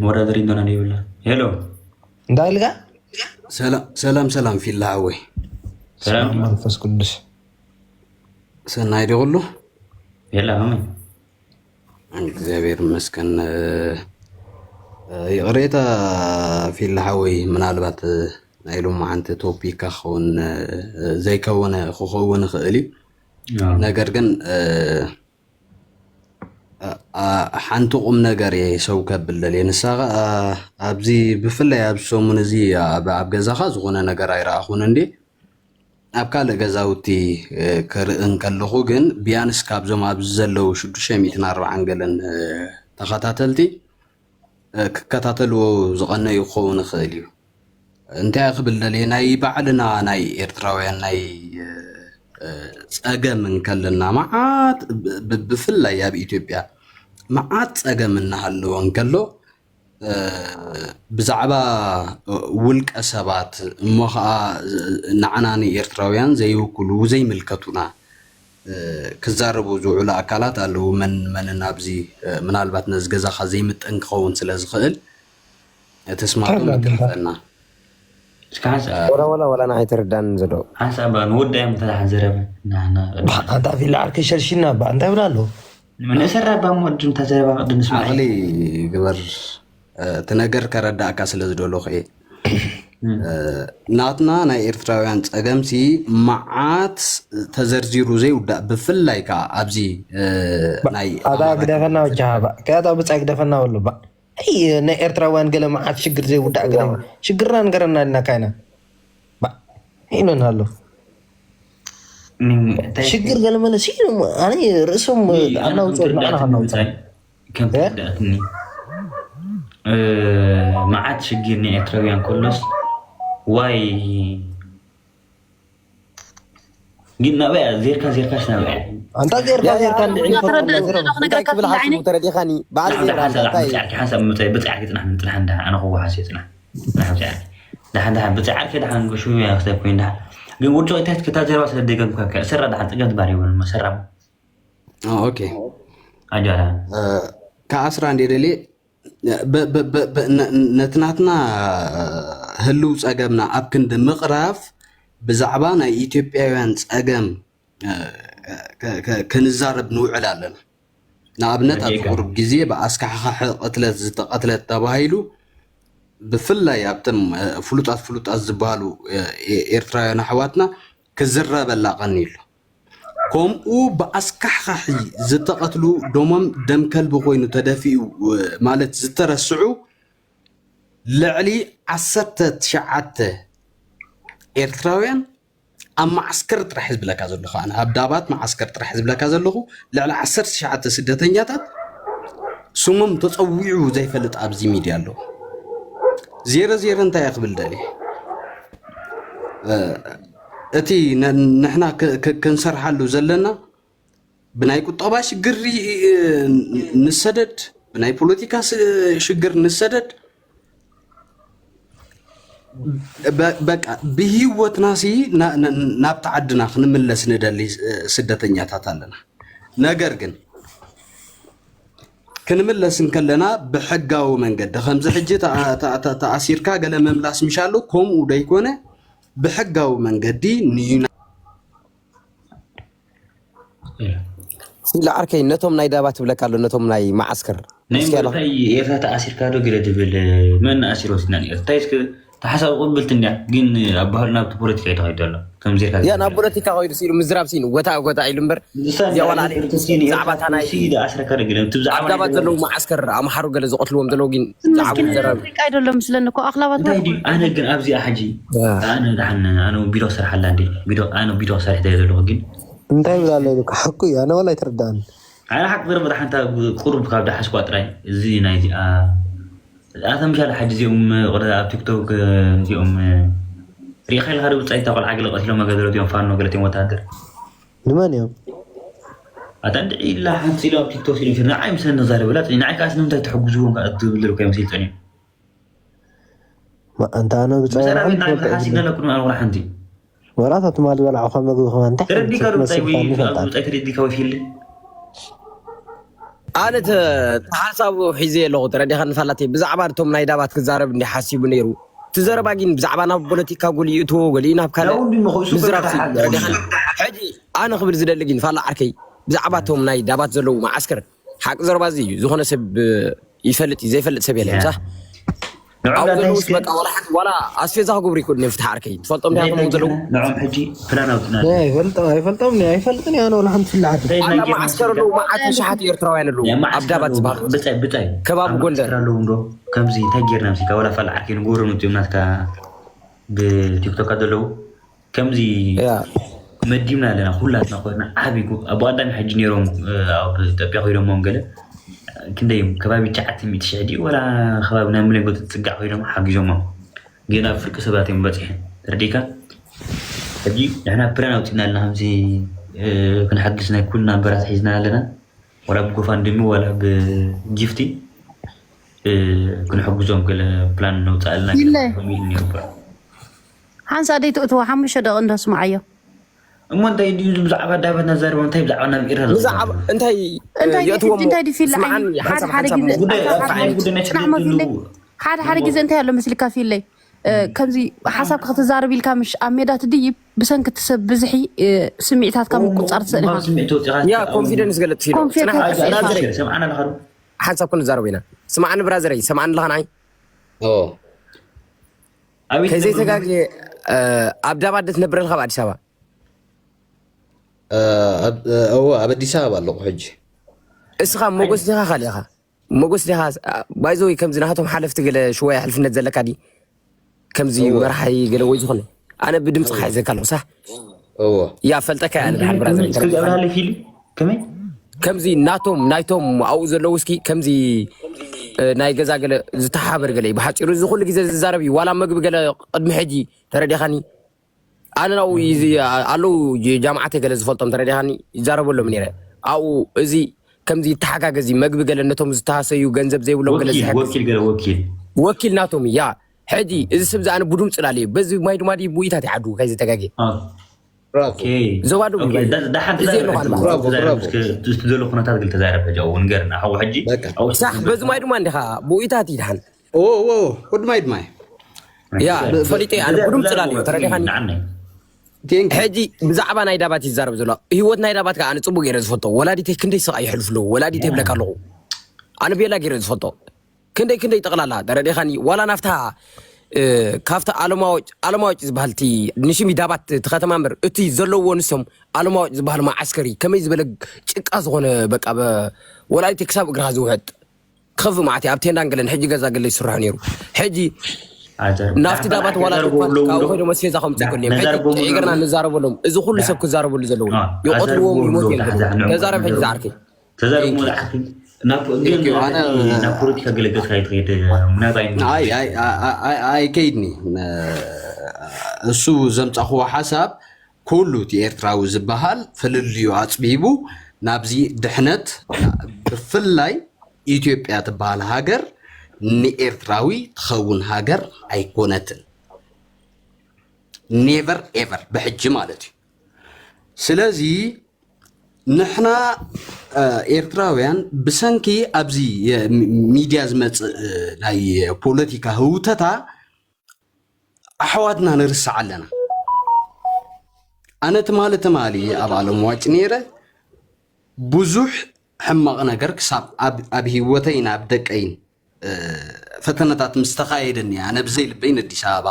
መወዳደሪ እንዶና ይብላ። ሄሎ። እንታይ ኢልካ? ሰላም ሰላም ሰላም፣ ፊላ ሓወይ። ሰላም። መንፈስ ቅዱስ። ሰናይ ዶ ኩሉ? የላ፣ ከመይ? እግዚኣብሔር ይመስገን። ይቕሬታ ፊላ ሓወይ፣ ምናልባት ናይ ሎማዓንቲ ቶፒካ ክኸውን ዘይከወነ ክኸውን ይኽእል እዩ። አዎ። ነገር ግን ሓንቲ ቁም ነገር እየ ሰው ከብል ደልየ። ንሳ ኸኣ ኣብዚ ብፍላይ ኣብዚ ሰሙን እዚ ኣብ ኣብ ገዛኻ ዝኾነ ነገር ኣይረኣኹን እንዴ? ኣብ ካልእ ገዛውቲ ክርኢ እንከለኹ ግን ቢያንስ ካብዞም ኣብዚ ዘለዉ ሽዱሽተ ሚእትን ኣርባዓን ገለን ተኸታተልቲ ክከታተልዎ ዝቐነዩ ክኸውን ይኽእል እዩ። እንታይ ክብል ደልየ፣ ናይ ባዕልና ናይ ኤርትራውያን ናይ ጸገም እንከለና መዓት ብ- ብፍላይ ኣብ ኢትዮጵያ መዓት ጸገም እናሃለወ እንከሎ ብዛዕባ ውልቀ ሰባት እሞ ከዓ ንዓና ንኤርትራውያን ዘይውክሉ ዘይምልከቱና ክዛረቡ ዝውዕሉ ኣካላት ኣለዉ። መን መንን ኣብዚ ምናልባት ነዚ ገዛኻ ዘይምጥን ክኸውን ስለ ዝኽእል ተስማቶም ይትረፈና። እስከ ሓንሳ ወላ ወላ ወላ ንዓይ ተረዳን ዘሎ ሓንሳ ባ ንወዳዮም ተላሓን ዘረበ ናና ኣንታ ፊላ ዓርከይ ሸልሽና ባ እንታይ ብላ ኣሎ? ንእሰራ ባ ወድም ተዘረባ ቅድም ስማዒ ዓቕሊ ግበር እቲ ነገር ከረዳእካ ስለ ዝደለኹ እየ። ናትና ናይ ኤርትራውያን ጸገምሲ መዓት ተዘርዚሩ ዘይውዳእ፣ ብፍላይ ከዓ ኣብዚ ናይ ኣታ ግደፈና ወጃሃባ ከያታ ብጻይ ግደፈና በሉ ባ ናይ ኤርትራውያን ገለ መዓት ሽግር ዘይውዳእ ገለ ሽግርና ንገረና ኢልና ካይና ኢለን ኣሎ። ሽግር ገለ መለስ ኢሉ ኣነ ርእሶም ኣናውፅኦ ንዓና ከናውፅኦ ከም ትርዳእትኒ መዓት ሽግር ናይ ኤርትራውያን ከሎስ ዋይ ግን ናበይ ዜርካ ዜርካስ ናበይ ኣንታ ዜርካ ዜርካ እንድዒ ተረድእ ዘለኹ ነገር እንታይ ክብል ሓሲቡ ተረዲኻኒ በዓል ዜራ እንታይ ብፅዓርኪ ፅናሕ ፅናሕ እንዳ ኣነ ክወሓስ እየ ፅናሕ ፅናሕ ብፅዓርኪ ደሓን ደሓን ብፅዓርኪ ደሓን ደሓን ብፅዓርኪ ደሓን ገሹ ያክሰብ ኮይን ደሓን ግን ውጭ ወይታት ክታ ዘረባ ስለ ደገምካ ሰራ ደሓን ፀገም ትባር ይብሉ መሰራ ኦኬ ኣጃላ ከኣስራ እንደ ደልየ ነቲ ናትና ህልው ጸገምና ኣብ ክንዲ ምቕራፍ ብዛዕባ ናይ ኢትዮጵያውያን ጸገም ክንዛረብ ንውዕል ኣለና። ንኣብነት ኣብ ቁሩብ ግዜ ብኣስካሕኻሒ ቅትለት ዝተቐትለት ተባሂሉ ብፍላይ ኣብቶም ፍሉጣት ፍሉጣት ዝበሃሉ ኤርትራውያን ኣሕዋትና ክዝረበላ ቀኒሉ። ከምኡ ብኣስካሕኻሒ ዝተቐትሉ ደሞም ደም ከልቢ ኮይኑ ተደፊኡ ማለት ዝተረስዑ ልዕሊ ዓሰርተ ትሽዓተ ኤርትራውያን ኣብ መዓስከር ጥራሕ ዝብለካ ዘለኹ ኣነ ኣብ ዳባት መዓስከር ጥራሕ ዝብለካ ዘለኹ ልዕሊ ዓሰርተ ትሽዓተ ስደተኛታት ስሞም ተፀዊዑ ዘይፈልጥ ኣብዚ ሚድያ ኣለዉ። ዜሮ ዜሮ እንታይ እየ ክብል ደልየ እቲ ንሕና ክንሰርሓሉ ዘለና ብናይ ቁጠባ ሽግር ንሰደድ፣ ብናይ ፖለቲካ ሽግር ንሰደድ፣ በቃ ብህይወትና ሲ ናብቲ ዓድና ክንምለስ ንደሊ ስደተኛታት ኣለና። ነገር ግን ክንምለስ እንከለና ብሕጋዊ መንገዲ ከምዚ ሕጂ ተኣሲርካ ገለ ምምላስ ምሻሉ ከምኡ ደይኮነ ብሕጋዊ መንገዲ ንዩና ኢሉ ዓርከይ ነቶም ናይ ዳባ ትብለካ ኣሎ ነቶም ናይ መዓስከር ናይ እንታይ ኤርትራ ተኣሲርካ ዶ ገለ ትብል መን ኣሲሮ ሲና እንታይ እስከ ተሓሳብ ቅብልቲ እንዲያ ግን ኣብ ባህልና ኣብቲ ፖለቲካ ይተኸይዱ ኣሎ ከምዚ ኢልካ ያ ናብ ፖለቲካ ከይዱ ሲሉ ምዝራብ ሲኑ ጎታ ጎታ ኢሉ እምበር እዚኣ ዋላ ብዛዕባ እታ ናይ ኣስረካ ዶ ገለ እቲ ብዛዕባ ኣጋባት ዘለዉ መዓስከር ኣምሓሩ ገለ ዝቐትልዎም ዘለዉ ግን ብዛዕባ ዘረብ ኣፍሪቃ ኣይደሎ ምስለኒ እኮ ኣኽላባት እንታይ ድዩ ኣነ ግን ኣብዚኣ ሕጂ ኣነ ድሓን ኣነ ቢሮ ክሰርሓላ እንዴ ኣነ ቢሮ ክሰርሕ ደየ ዘለኹ ግን እንታይ ይብል ኣሎ ኢሉካ ሓቁ እዩ ኣነ ዋላ ኣይተረዳእን ኣነ ሓቂ ዘረባ ሓንታ ቁሩብ ካብ ዳሓስኳ ጥራይ እዚ ናይ እዚኣ ኣታ ምሻል ሓጂ እዚኦም ቆለ ኣብ ቲክቶክ እዚኦም ሪኢኻ ኢልካ ዶ ብጻይ እታ ቆልዓ ገለ ቀሲሎም ገለ እዚኦም ፋኖ ገለ እዚኦም ወታደር ንመን እዮም ኣታ እንድዒ ኢላ ሓንቲ ኢሎም ኣብ ቲክቶክ ኢሎም ንዓይ ምሰ ንዛረበላ ንዓይ ከዓስ ንምንታይ ትሕግዝዎም ትብል ዘለኩም ይመስል ጸኒሑ ኣንታ ኣነ ብጻይ ሓሲብ ዘለኩም ኣልወላ ሓንቲ ወራታ ትማሊ በላዕኻ መግቢ ከማን እንታይ ተረዲካ ዶ ብጻይ ወይ ብጻይ ተረዲካ ወይ ፊልም ኣነ ተ- ሓሳቡ ሒዘ ኣለኹ። ተረዲኻ ንፋላተይ ብዛዕባ እቶም ናይ ዳባት ክዛረብ እንዲ ሓሲቡ ነይሩ። እቲ ዘረባ ግን ብዛዕባ ናብ ፖለቲካ ገሊኡ እትዎ ገሊኡ ናብ ካልእ ምዝራብ ተረዲኻ። ሕጂ ኣነ ክብል ዝደሊ ግን ፋላ ዓርከይ ብዛዕባ እቶም ናይ ዳባት ዘለዉ መዓስከር ሓቂ ዘረባ እዚ እዩ። ዝኾነ ሰብ ይፈልጥ እዩ፣ ዘይፈልጥ ሰብ የለን። ሳሕ ኣብኡ ዘለውስ በቃ ዋላ ሓንቲ ዋላ ኣስፌዛ ክገብሩ ይክእሉ እዮም። ፍትሒ ዓርከይ ትፈልጦም እንታይ ከምኡ ዘለዉ ንዖም ሕጂ ፕላን ኣውፅና ኣይፈልጦም ኣይፈልጦም ኣይፈልጥን እያ ወላ ሓንቲ ፍላሓት መዓስከር ኣለዉ። መዓት ሸሓት ኤርትራውያን ኣለዉ ኣብ ዳባት ዝበሃል ብፀይ ብፀይ ከባቢ ጎንደር ኣለዉ እንዶ ከምዚ እንታይ ጌርና ምሲካ ወላ ፋል ዓርከይ ንገብሮም እዮም ናትካ ብቲክቶክ ዘለዉ ከምዚ መዲብና ኣለና ኩላትና ኮይና ዓቢ ጉ ኣብ ቀዳሚ ሕጂ ነይሮም ኣብ ኢትዮጵያ ኮይዶሞም ገለ ክንደይ እዮም ከባቢ ትሽዓተ ሚእቲ ሽሕ ድዩ ወላ ከባቢ ናይ መለጎ ትፅጋዕ ኮይዶም ሓጊዞሞም ግን ኣብ ፍርቂ ሰባት እዮም በፂሐን ተረዲካ ሕጂ ንሕና ፕላን ኣውፂና ኣለና ከምዚ ክንሓግዝ ናይ ኩልና በራት ሒዝና ኣለና ወላ ብጎፋንድሚ ወላ ብጊፍቲ ክንሕግዞም ገለ ፕላን ነውፅኣልና ኢለ ነይሩ ሓንሳ ደይ ትእትዎ ሓሙሽተ ደቂ እንዶ ስምዓዮ እሞ እንታይ ድዩ ብዛዕባ ዳበት ነዛርቦ እንታይ ብዛዕባ ናብ ኢራ እንታይ እንታይ የእትዎም እንታይ ድዩ ፊላ ሓደ ሓደ ግዜ ጽናሕ መፊለ ሓደ ሓደ ግዜ እንታይ ኣሎ መስልካ ፊለይ ከምዚ ሓሳብ ከተዛርብ ኢልካ ምሽ ኣብ ሜዳ ትድይብ ብሰንኪ እቲ ሰብ ብዝሒ ስምዒታትካ ምቁፃር ትኽእል ኢኻ ያ ኮንፊደንስ ገለጥ ፊሎ ሓንሳብ ክንዛረብ ኢና ስማዓኒ ብራዘረይ ስማዓኒ ኣለኻ ንዓይ ከይዘይተጋግየ ኣብ ዳባ ዶ ትነብር ኣለኻ ኣብ ኣዲስ ኣበባ እወ ኣብ ኣዲስ ኣበባ ኣለኹ ሕጂ እስኻ ሞጎስ ዲኻ ካልእ ኢኻ ሞጎስ ዲኻ ባይዘወይ ከምዚ ናቶም ሓለፍቲ ገለ ሽወያ ሕልፍነት ዘለካ ዲ ከምዚ መርሓይ ገለ ወይ ዝኾነ ኣነ ብድምፅኻ ይዘካ ኣለኹ ሳሕ እወ ያ ፈልጠካ እያ ንድሓር ብራዘር ከምዚ ኣብርሃለይ ፊልም ከመይ ከምዚ ናቶም ናይቶም ኣብኡ ዘለዉ እስኪ ከምዚ እ፣ ናይ ገዛ ገለ ዝተሓበር ገለ እዩ ብሓፂሩ እዚ ኩሉ ግዜ ዝዛረብ እዩ ዋላ መግቢ ገለ ቅድሚ ሕጂ ተረዲኻኒ ኣነ ናብኡ ይዚ- ኣለዉ ጀ- ጃምዓተይ ገለ ዝፈልጦም ተረዲኻኒ ይዛረበሎም ነይረ ኣብኡ እዚ ከምዚ ይተሓጋገዚ መግቢ ገለ ነቶም ዝተሃሰዩ ገንዘብ ዘይብሎም ገለ ወኪል ዝሕግዝ ወኪል ገለ ወኪል ወኪል ናቶም እያ ሕጂ እዚ ሰብ ዝኣነ ብዱም ፅላል እዩ በዚ ማይ ድማ ድዩ ብኢታት ይዓዱ ካይ ዝተጋገ ኦኬ። ዞባ ደቡብ ኦኬ፣ ባይ- ዳ- ዳሓን እዚ ተዛረብ የለኹ ኣነ ሕጂ። ማለት። ብራቮ፣ ተዛረብ ብራቮ። እስከ እቲ ዘሎ ኩነታት ግን ተዛረብ ሕጂ ኣብኡ ንገርና ሓው ሕጂ በቃ። ኣብኡ ሳሕ በዚ ማይ ድማ እንዲኻ ብኢታት ይድሓን ኦ ኦ ወድ ማይ ድማይ ያ ፈሊጠ ኣነ ብዱም ፅላል እዩ ተረዲኻኒ ንዓናይ ቴንክ ሕጂ ብዛዕባ ናይ ዳባት ይዛረብ ዘሎ ህይወት ናይ ዳባት ከዓ ኣነ ፅቡቅ ገይረ ዝፈቶ ወላዲተይ ክንደይ ስቃይ ይሕልፉ ኣለዉ ወላዲተይ ይብለካ ኣለኹ ኣነ ቤላ ገይረ ዝፈቶ ክንደይ ክንደይ ጠቕላላ ተረዲኻኒ ዋላ ናፍታ እ፣ ካብቲ ኣለማዋጭ ኣለማዋጭ ዝበሃል እቲ ንሽም ዳባት እቲ ከተማ እምበር እቲ ዘለዎ ንሶም ኣለማዋጭ ዝበሃል መዓስከሪ ከመይ ዝበለ ጭቃ ዝኾነ በቃ በ- ወላዲተይ ክሳብ እግርኻ ዝውሕጥ ክኸፍ ማለት እዩ ኣብ ቴንዳን ገለን ሕጂ ገዛ ገለ ይስርሑ ነይሩ ሕጂ ናፍቲ ዳባት ዋላ ካብኡ ኮይዶም ኣስፌዛ ከምፅእ ከሉ እዮም ሕጂ ጥዒ ገርና ንዛረበሎም እዚ ኩሉ ሰብ ክዛረበሉ ዘለዎ ይቆትልዎም ይሞት እዮም ተዛረብ ሕጂ ዝዓርከይ ተዛረብ መብዛሕቲ ናብ ግን Thank you፣ ኣነ- ናብ ፖለቲካ ገለገልካ ይትኸይድ ምናባይ ኣይ ኣይ ኣይ- ኣይ- ኣይከይድኒ እሱ ዘምፃኽዎ ሓሳብ ኩሉ እቲ ኤርትራዊ ዝበሃል ፍልልዩ ኣፅቢቡ ናብዚ ድሕነት ብፍላይ ኢትዮጵያ ትበሃል ሃገር ንኤርትራዊ ትኸውን ሃገር ኣይኮነትን never ever ብሕጂ ማለት እዩ ስለዚ ንሕና ኤርትራውያን ብሰንኪ ኣብዚ ሚድያ ዝመፅእ ናይ ፖለቲካ ህውተታ ኣሕዋትና ንርስዕ ኣለና። ኣነ ትማሊ ትማሊ ኣብ ኣለምዋጭ ነይረ ብዙሕ ሕማቕ ነገር ክሳብ ኣብ ህይወተይን ኣብ ደቀይን ፈተነታት ምስ ተኻየደኒ ኣነ ብዘይ ልበይ ነዲስ ኣበባ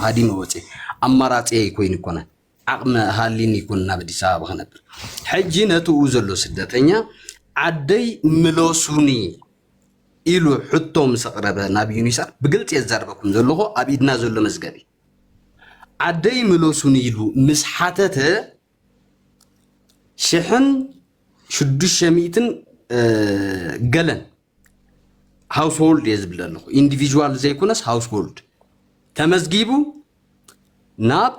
ሃዲመ ወፅየ። ኣማራፅየይ ኮይኑ ኣይኮነን። ዓቕሚ ሃልይኒ ይኩን ናብ ኣዲስ ኣበባ ክነብር። ሕጂ ነቲ ኡ ዘሎ ስደተኛ ዓደይ ምለሱኒ ኢሉ ሕቶ ምስ ኣቕረበ ናብ ዩኒሰፍ ብግልፂ እየ ዝዛረበኩም ዘለኹ ኣብ ኢድና ዘሎ መዝገብ እዩ። ዓደይ ምለሱኒ ኢሉ ምስ ሓተተ ሽሕን ሽዱሽተ ሚእትን ገለን household እየ ዝብል ዘለኹ individual ዘይኮነስ household ተመዝጊቡ ናብ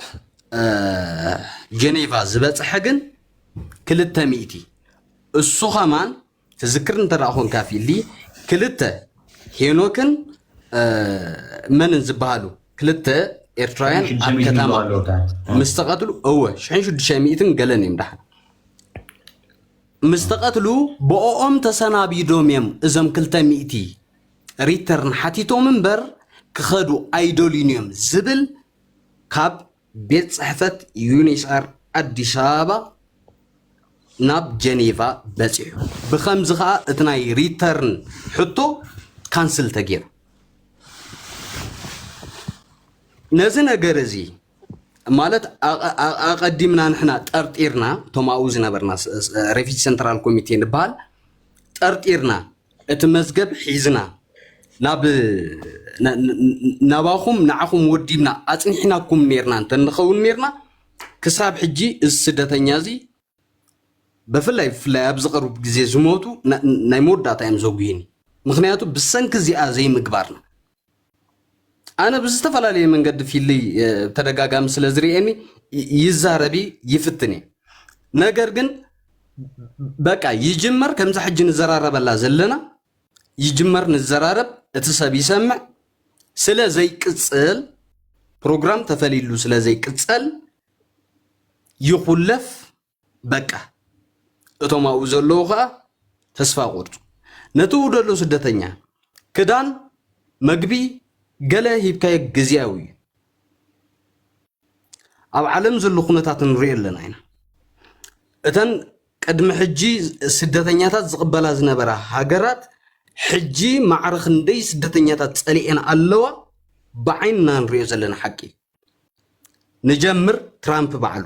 ጀኔቫ ዝበፅሐ ግን ክልተ ሚእቲ እሱ ኸማን ትዝክር እንተ ኮንካ ፊሊ ክልተ ሄኖክን መንን ዝበሃሉ ክልተ ኤርትራውያን ኣብ ከተማ ምስ ተቐትሉ እወ ሽሕን ሽዱሽተ ሚእትን ገለን እዮም ደሓን ምስ ተቐትሉ ብኦኦም ተሰናቢዶም እዮም እዞም ክልተ ሚእቲ ሪተርን ሓቲቶም እምበር ክኸዱ ኣይደልዩን እዮም ዝብል ካብ ቤት ጽሕፈት ዩኒሳር ኣዲስ ኣበባ ናብ ጀኔቫ በጺሑ። ብኸምዚ ኸኣ እቲ ናይ ሪተርን ሕቶ ካንስል ተገይሩ። ነዚ ነገር እዚ ማለት ኣቐዲምና ንሕና ጠርጢርና፣ እቶም ኣብኡ ዝነበርና ሬፊጂ ሰንትራል ኮሚቴ ንበሃል፣ ጠርጢርና እቲ መዝገብ ሒዝና ናብ ናባኹም ንዓኹም ወዲብና ኣጽኒሕናኩም ኔርና እንተንኸውን ኔርና፣ ክሳብ ሕጂ እዚ ስደተኛ እዚ ብፍላይ ብፍላይ ኣብዚ ቅርብ ግዜ ዝሞቱ ናይ መወዳእታ እዮም ዘጉሂኒ። ምክንያቱ ብሰንኪ እዚኣ ዘይምግባርና። ኣነ ብዝተፈላለየ መንገዲ ፊልይ ተደጋጋሚ ስለ ዝርእየኒ ይዛረብ ይፍትን እየ። ነገር ግን በቃ ይጅመር፣ ከምዚ ሕጂ ንዘራረበላ ዘለና ይጅመር፣ ንዘራረብ፣ እቲ ሰብ ይሰምዕ። ስለ ዘይቅጽል፣ ፕሮግራም ተፈሊሉ ስለ ዘይቅጸል ይኹለፍ። በቃ እቶም ኣብኡ ዘለዉ ኸኣ ተስፋ ቆርጹ። ነቲ ውደሎ ስደተኛ ክዳን፣ መግቢ፣ ገለ ሂብካዮ ግዝያዊ እዩ። ኣብ ዓለም ዘሎ ኩነታት ንሪኦ ኣለና ኢና። እተን ቅድሚ ሕጂ ስደተኛታት ዝቕበላ ዝነበራ ሃገራት ሕጂ ማዕረ ክንደይ ስደተኛታት ጸሊኤን ኣለዋ፣ ብዓይንና ንሪኦ ዘለና ሓቂ። ንጀምር፣ ትራምፕ ባዕሉ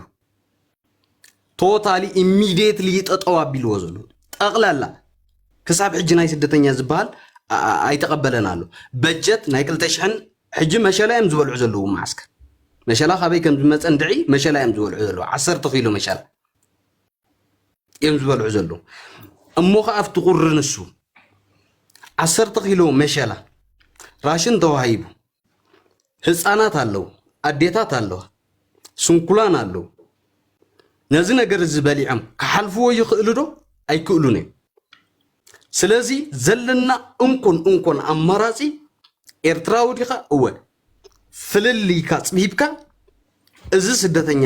ቶታሊ ኢሚዲየትሊ ጠጠው ኣቢልዎ ዘሎ ጠቕላላ ክሳብ ሕጂ ናይ ስደተኛ ዝበሃል ኣይተቐበለን ኣሎ። በጀት ናይ ክልተ ሽሕን ሕጂ መሸላ እዮም ዝበልዑ ዘለዉ። ማዓስከር መሸላ ካበይ ከም ዝመፀ እንድዒ መሸላ እዮም ዝበልዑ ዘለዉ። ዓሰርተ ኪሎ መሸላ እዮም ዝበልዑ ዘለዉ። እሞ ከዓ ኣብቲ ቁሪ ንሱ ዓሰርተ ኪሎ መሸላ ራሽን ተዋሂቡ። ህፃናት ኣለዉ፣ ኣዴታት ኣለዋ፣ ስንኩላን ኣለዉ። ነዚ ነገር እዚ በሊዖም ክሓልፍዎ ይኽእሉ ዶ? ኣይክእሉን እዮም። ስለዚ ዘለና እንኮን እንኮን ኣማራፂ ኤርትራዊ ዲኻ? እወ። ፍልልይካ ፅቢብካ እዚ ስደተኛ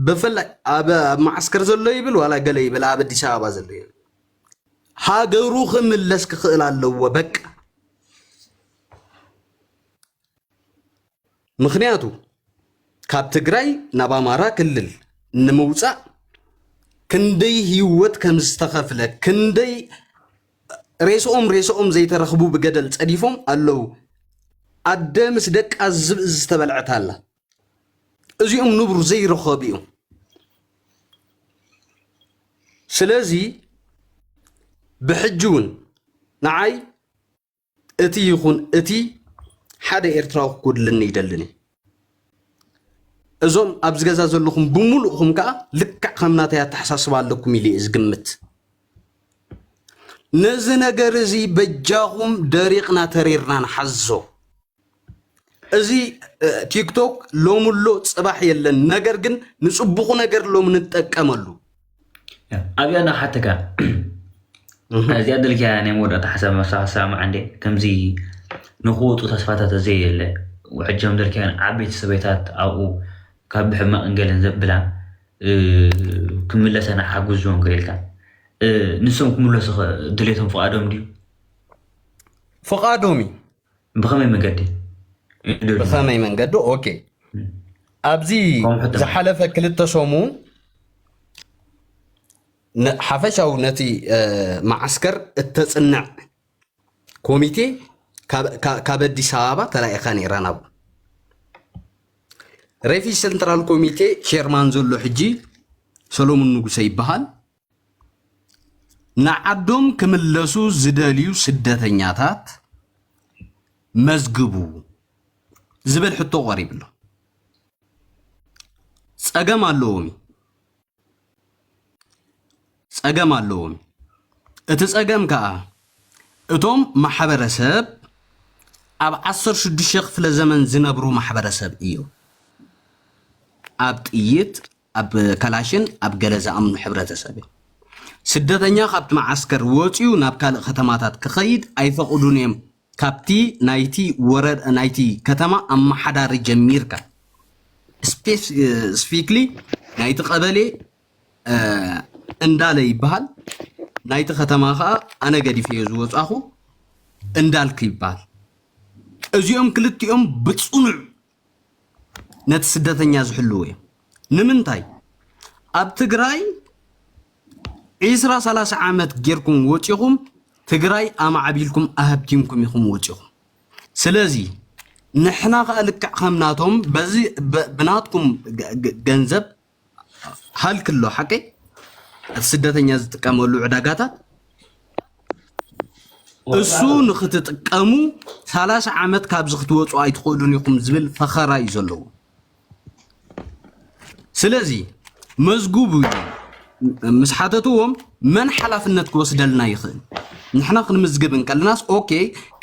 ብፍላይ ኣብ ማዓስከር ዘሎ ይብል ዋላ ገለ ይብል ኣብ ኣዲስ ኣበባ ዘሎ ይብል ሃገሩ ክምለስ ክኽእል ኣለዎ። በቃ ምኽንያቱ ካብ ትግራይ ናብ ኣማራ ክልል ንምውፃእ ክንደይ ህይወት ከም ዝተኸፍለ ክንደይ ሬስኦም ሬስኦም ዘይተረኽቡ ብገደል ፀዲፎም ኣለዉ። ኣደ ምስ ደቃ ዝብኢ ዝተበልዐት ኣላ። እዚኦም ንቡር ዘይረኸቡ እዮም። ስለዚ ብሕጂ እውን ንዓይ እቲ ይኹን እቲ ሓደ ኤርትራዊ ክጎድለኒ ይደልን እየ። እዞም ኣብዚ ገዛ ዘለኹም ብምሉእኹም ከዓ ልክዕ ከም ናተይ ኣተሓሳስባ ኣለኩም ኢለ እየ ዝግምት። ነዚ ነገር እዚ በጃኹም ደሪቕና ተሪርና ንሓዞ። እዚ ቲክቶክ ሎሚ ኣሎ ፅባሕ የለን። ነገር ግን ንፅቡቑ ነገር ሎም ንጠቀመሉ። ኣብያ ናሓተካ እዚኣ ደልኪያ ናይ መወዳእታ ሓሳብ መሳሳማ እንዴ ከምዚ ንክወጡ ተስፋታት ዘየለ ውሕጃም ደልኪያን ዓበይቲ ሰበይታት ኣብኡ ካብ ብሕማቅ እንገለን ዘብላ ክምለሰና ሓግዝዎም ከኢልካ ንሶም ክምለሱ ድሌቶም ፍቃዶም ድዩ? ፍቃዶም እዩ። ብኸመይ መገዲ? ብኸመይ መንገዲ? ኦኬ፣ ኣብዚ ዝሓለፈ ክልተ ሰሙን ሓፈሻዊ ነቲ መዓስከር እተፅንዕ ኮሚቴ ካብ ኣዲስ ኣበባ ተላኢኻ ነይራ ናብ ሬፊ ሰንትራል ኮሚቴ ቸርማን ዘሎ ሕጂ ሰሎሙን ንጉሰ ይበሃል። ንዓዶም ክምለሱ ዝደልዩ ስደተኛታት መዝግቡ ዝብል ሕቶ ቀሪቡ ኣሎ። ጸገም ኣለዎም እዩ። ጸገም ኣለዎም እዩ። እቲ ጸገም ከኣ እቶም ማሕበረሰብ ኣብ ዓሰርተ ሽዱሽተ ክፍለ ዘመን ዝነብሩ ማሕበረሰብ እዮም። ኣብ ጥይት ኣብ ከላሽን ኣብ ገለ ዝኣምኑ ሕብረተሰብ እዮም። ስደተኛ ካብቲ መዓስከር ወፂኡ ናብ ካልእ ከተማታት ክኸይድ ኣይፈቕዱን እዮም። ካብቲ ናይቲ ወረ ናይቲ ከተማ ኣመሓዳሪ ጀሚርካ ስፔሲፊክሊ ናይቲ ቀበሌ እንዳለ ይበሃል። ናይቲ ከተማ ከዓ ኣነ ገዲፈዮ ዝወፃኹ እንዳልክ ይበሃል። እዚኦም ክልቲኦም ብፅኑዕ ነቲ ስደተኛ ዝሕልዉ እዮም። ንምንታይ ኣብ ትግራይ ዒስራ ሰላሳ ዓመት ጌርኩም ወፂኹም ትግራይ ኣማዕቢልኩም ኣህብቲምኩም ኢኹም ወፂኹም። ስለዚ ንሕና ከዓ ልክዕ ከም ናቶም በዚ ብ- ብናትኩም ገ- ገ- ገንዘብ ሃልክ ኣሎ ሓቀይ እቲ ስደተኛ ዝጥቀመሉ ዕዳጋታት እሱ ንክትጥቀሙ ሰላሳ ዓመት ካብዚ ክትወፁ ኣይትኽእሉን ኢኹም ዝብል ፈኸራ እዩ ዘለዎ። ስለዚ መዝጉቡ ምስ ሓተትዎም መን ሓላፍነት ክወስደልና ይኽእል? ንሕና ክንምዝግብ እንከለናስ ኦኬ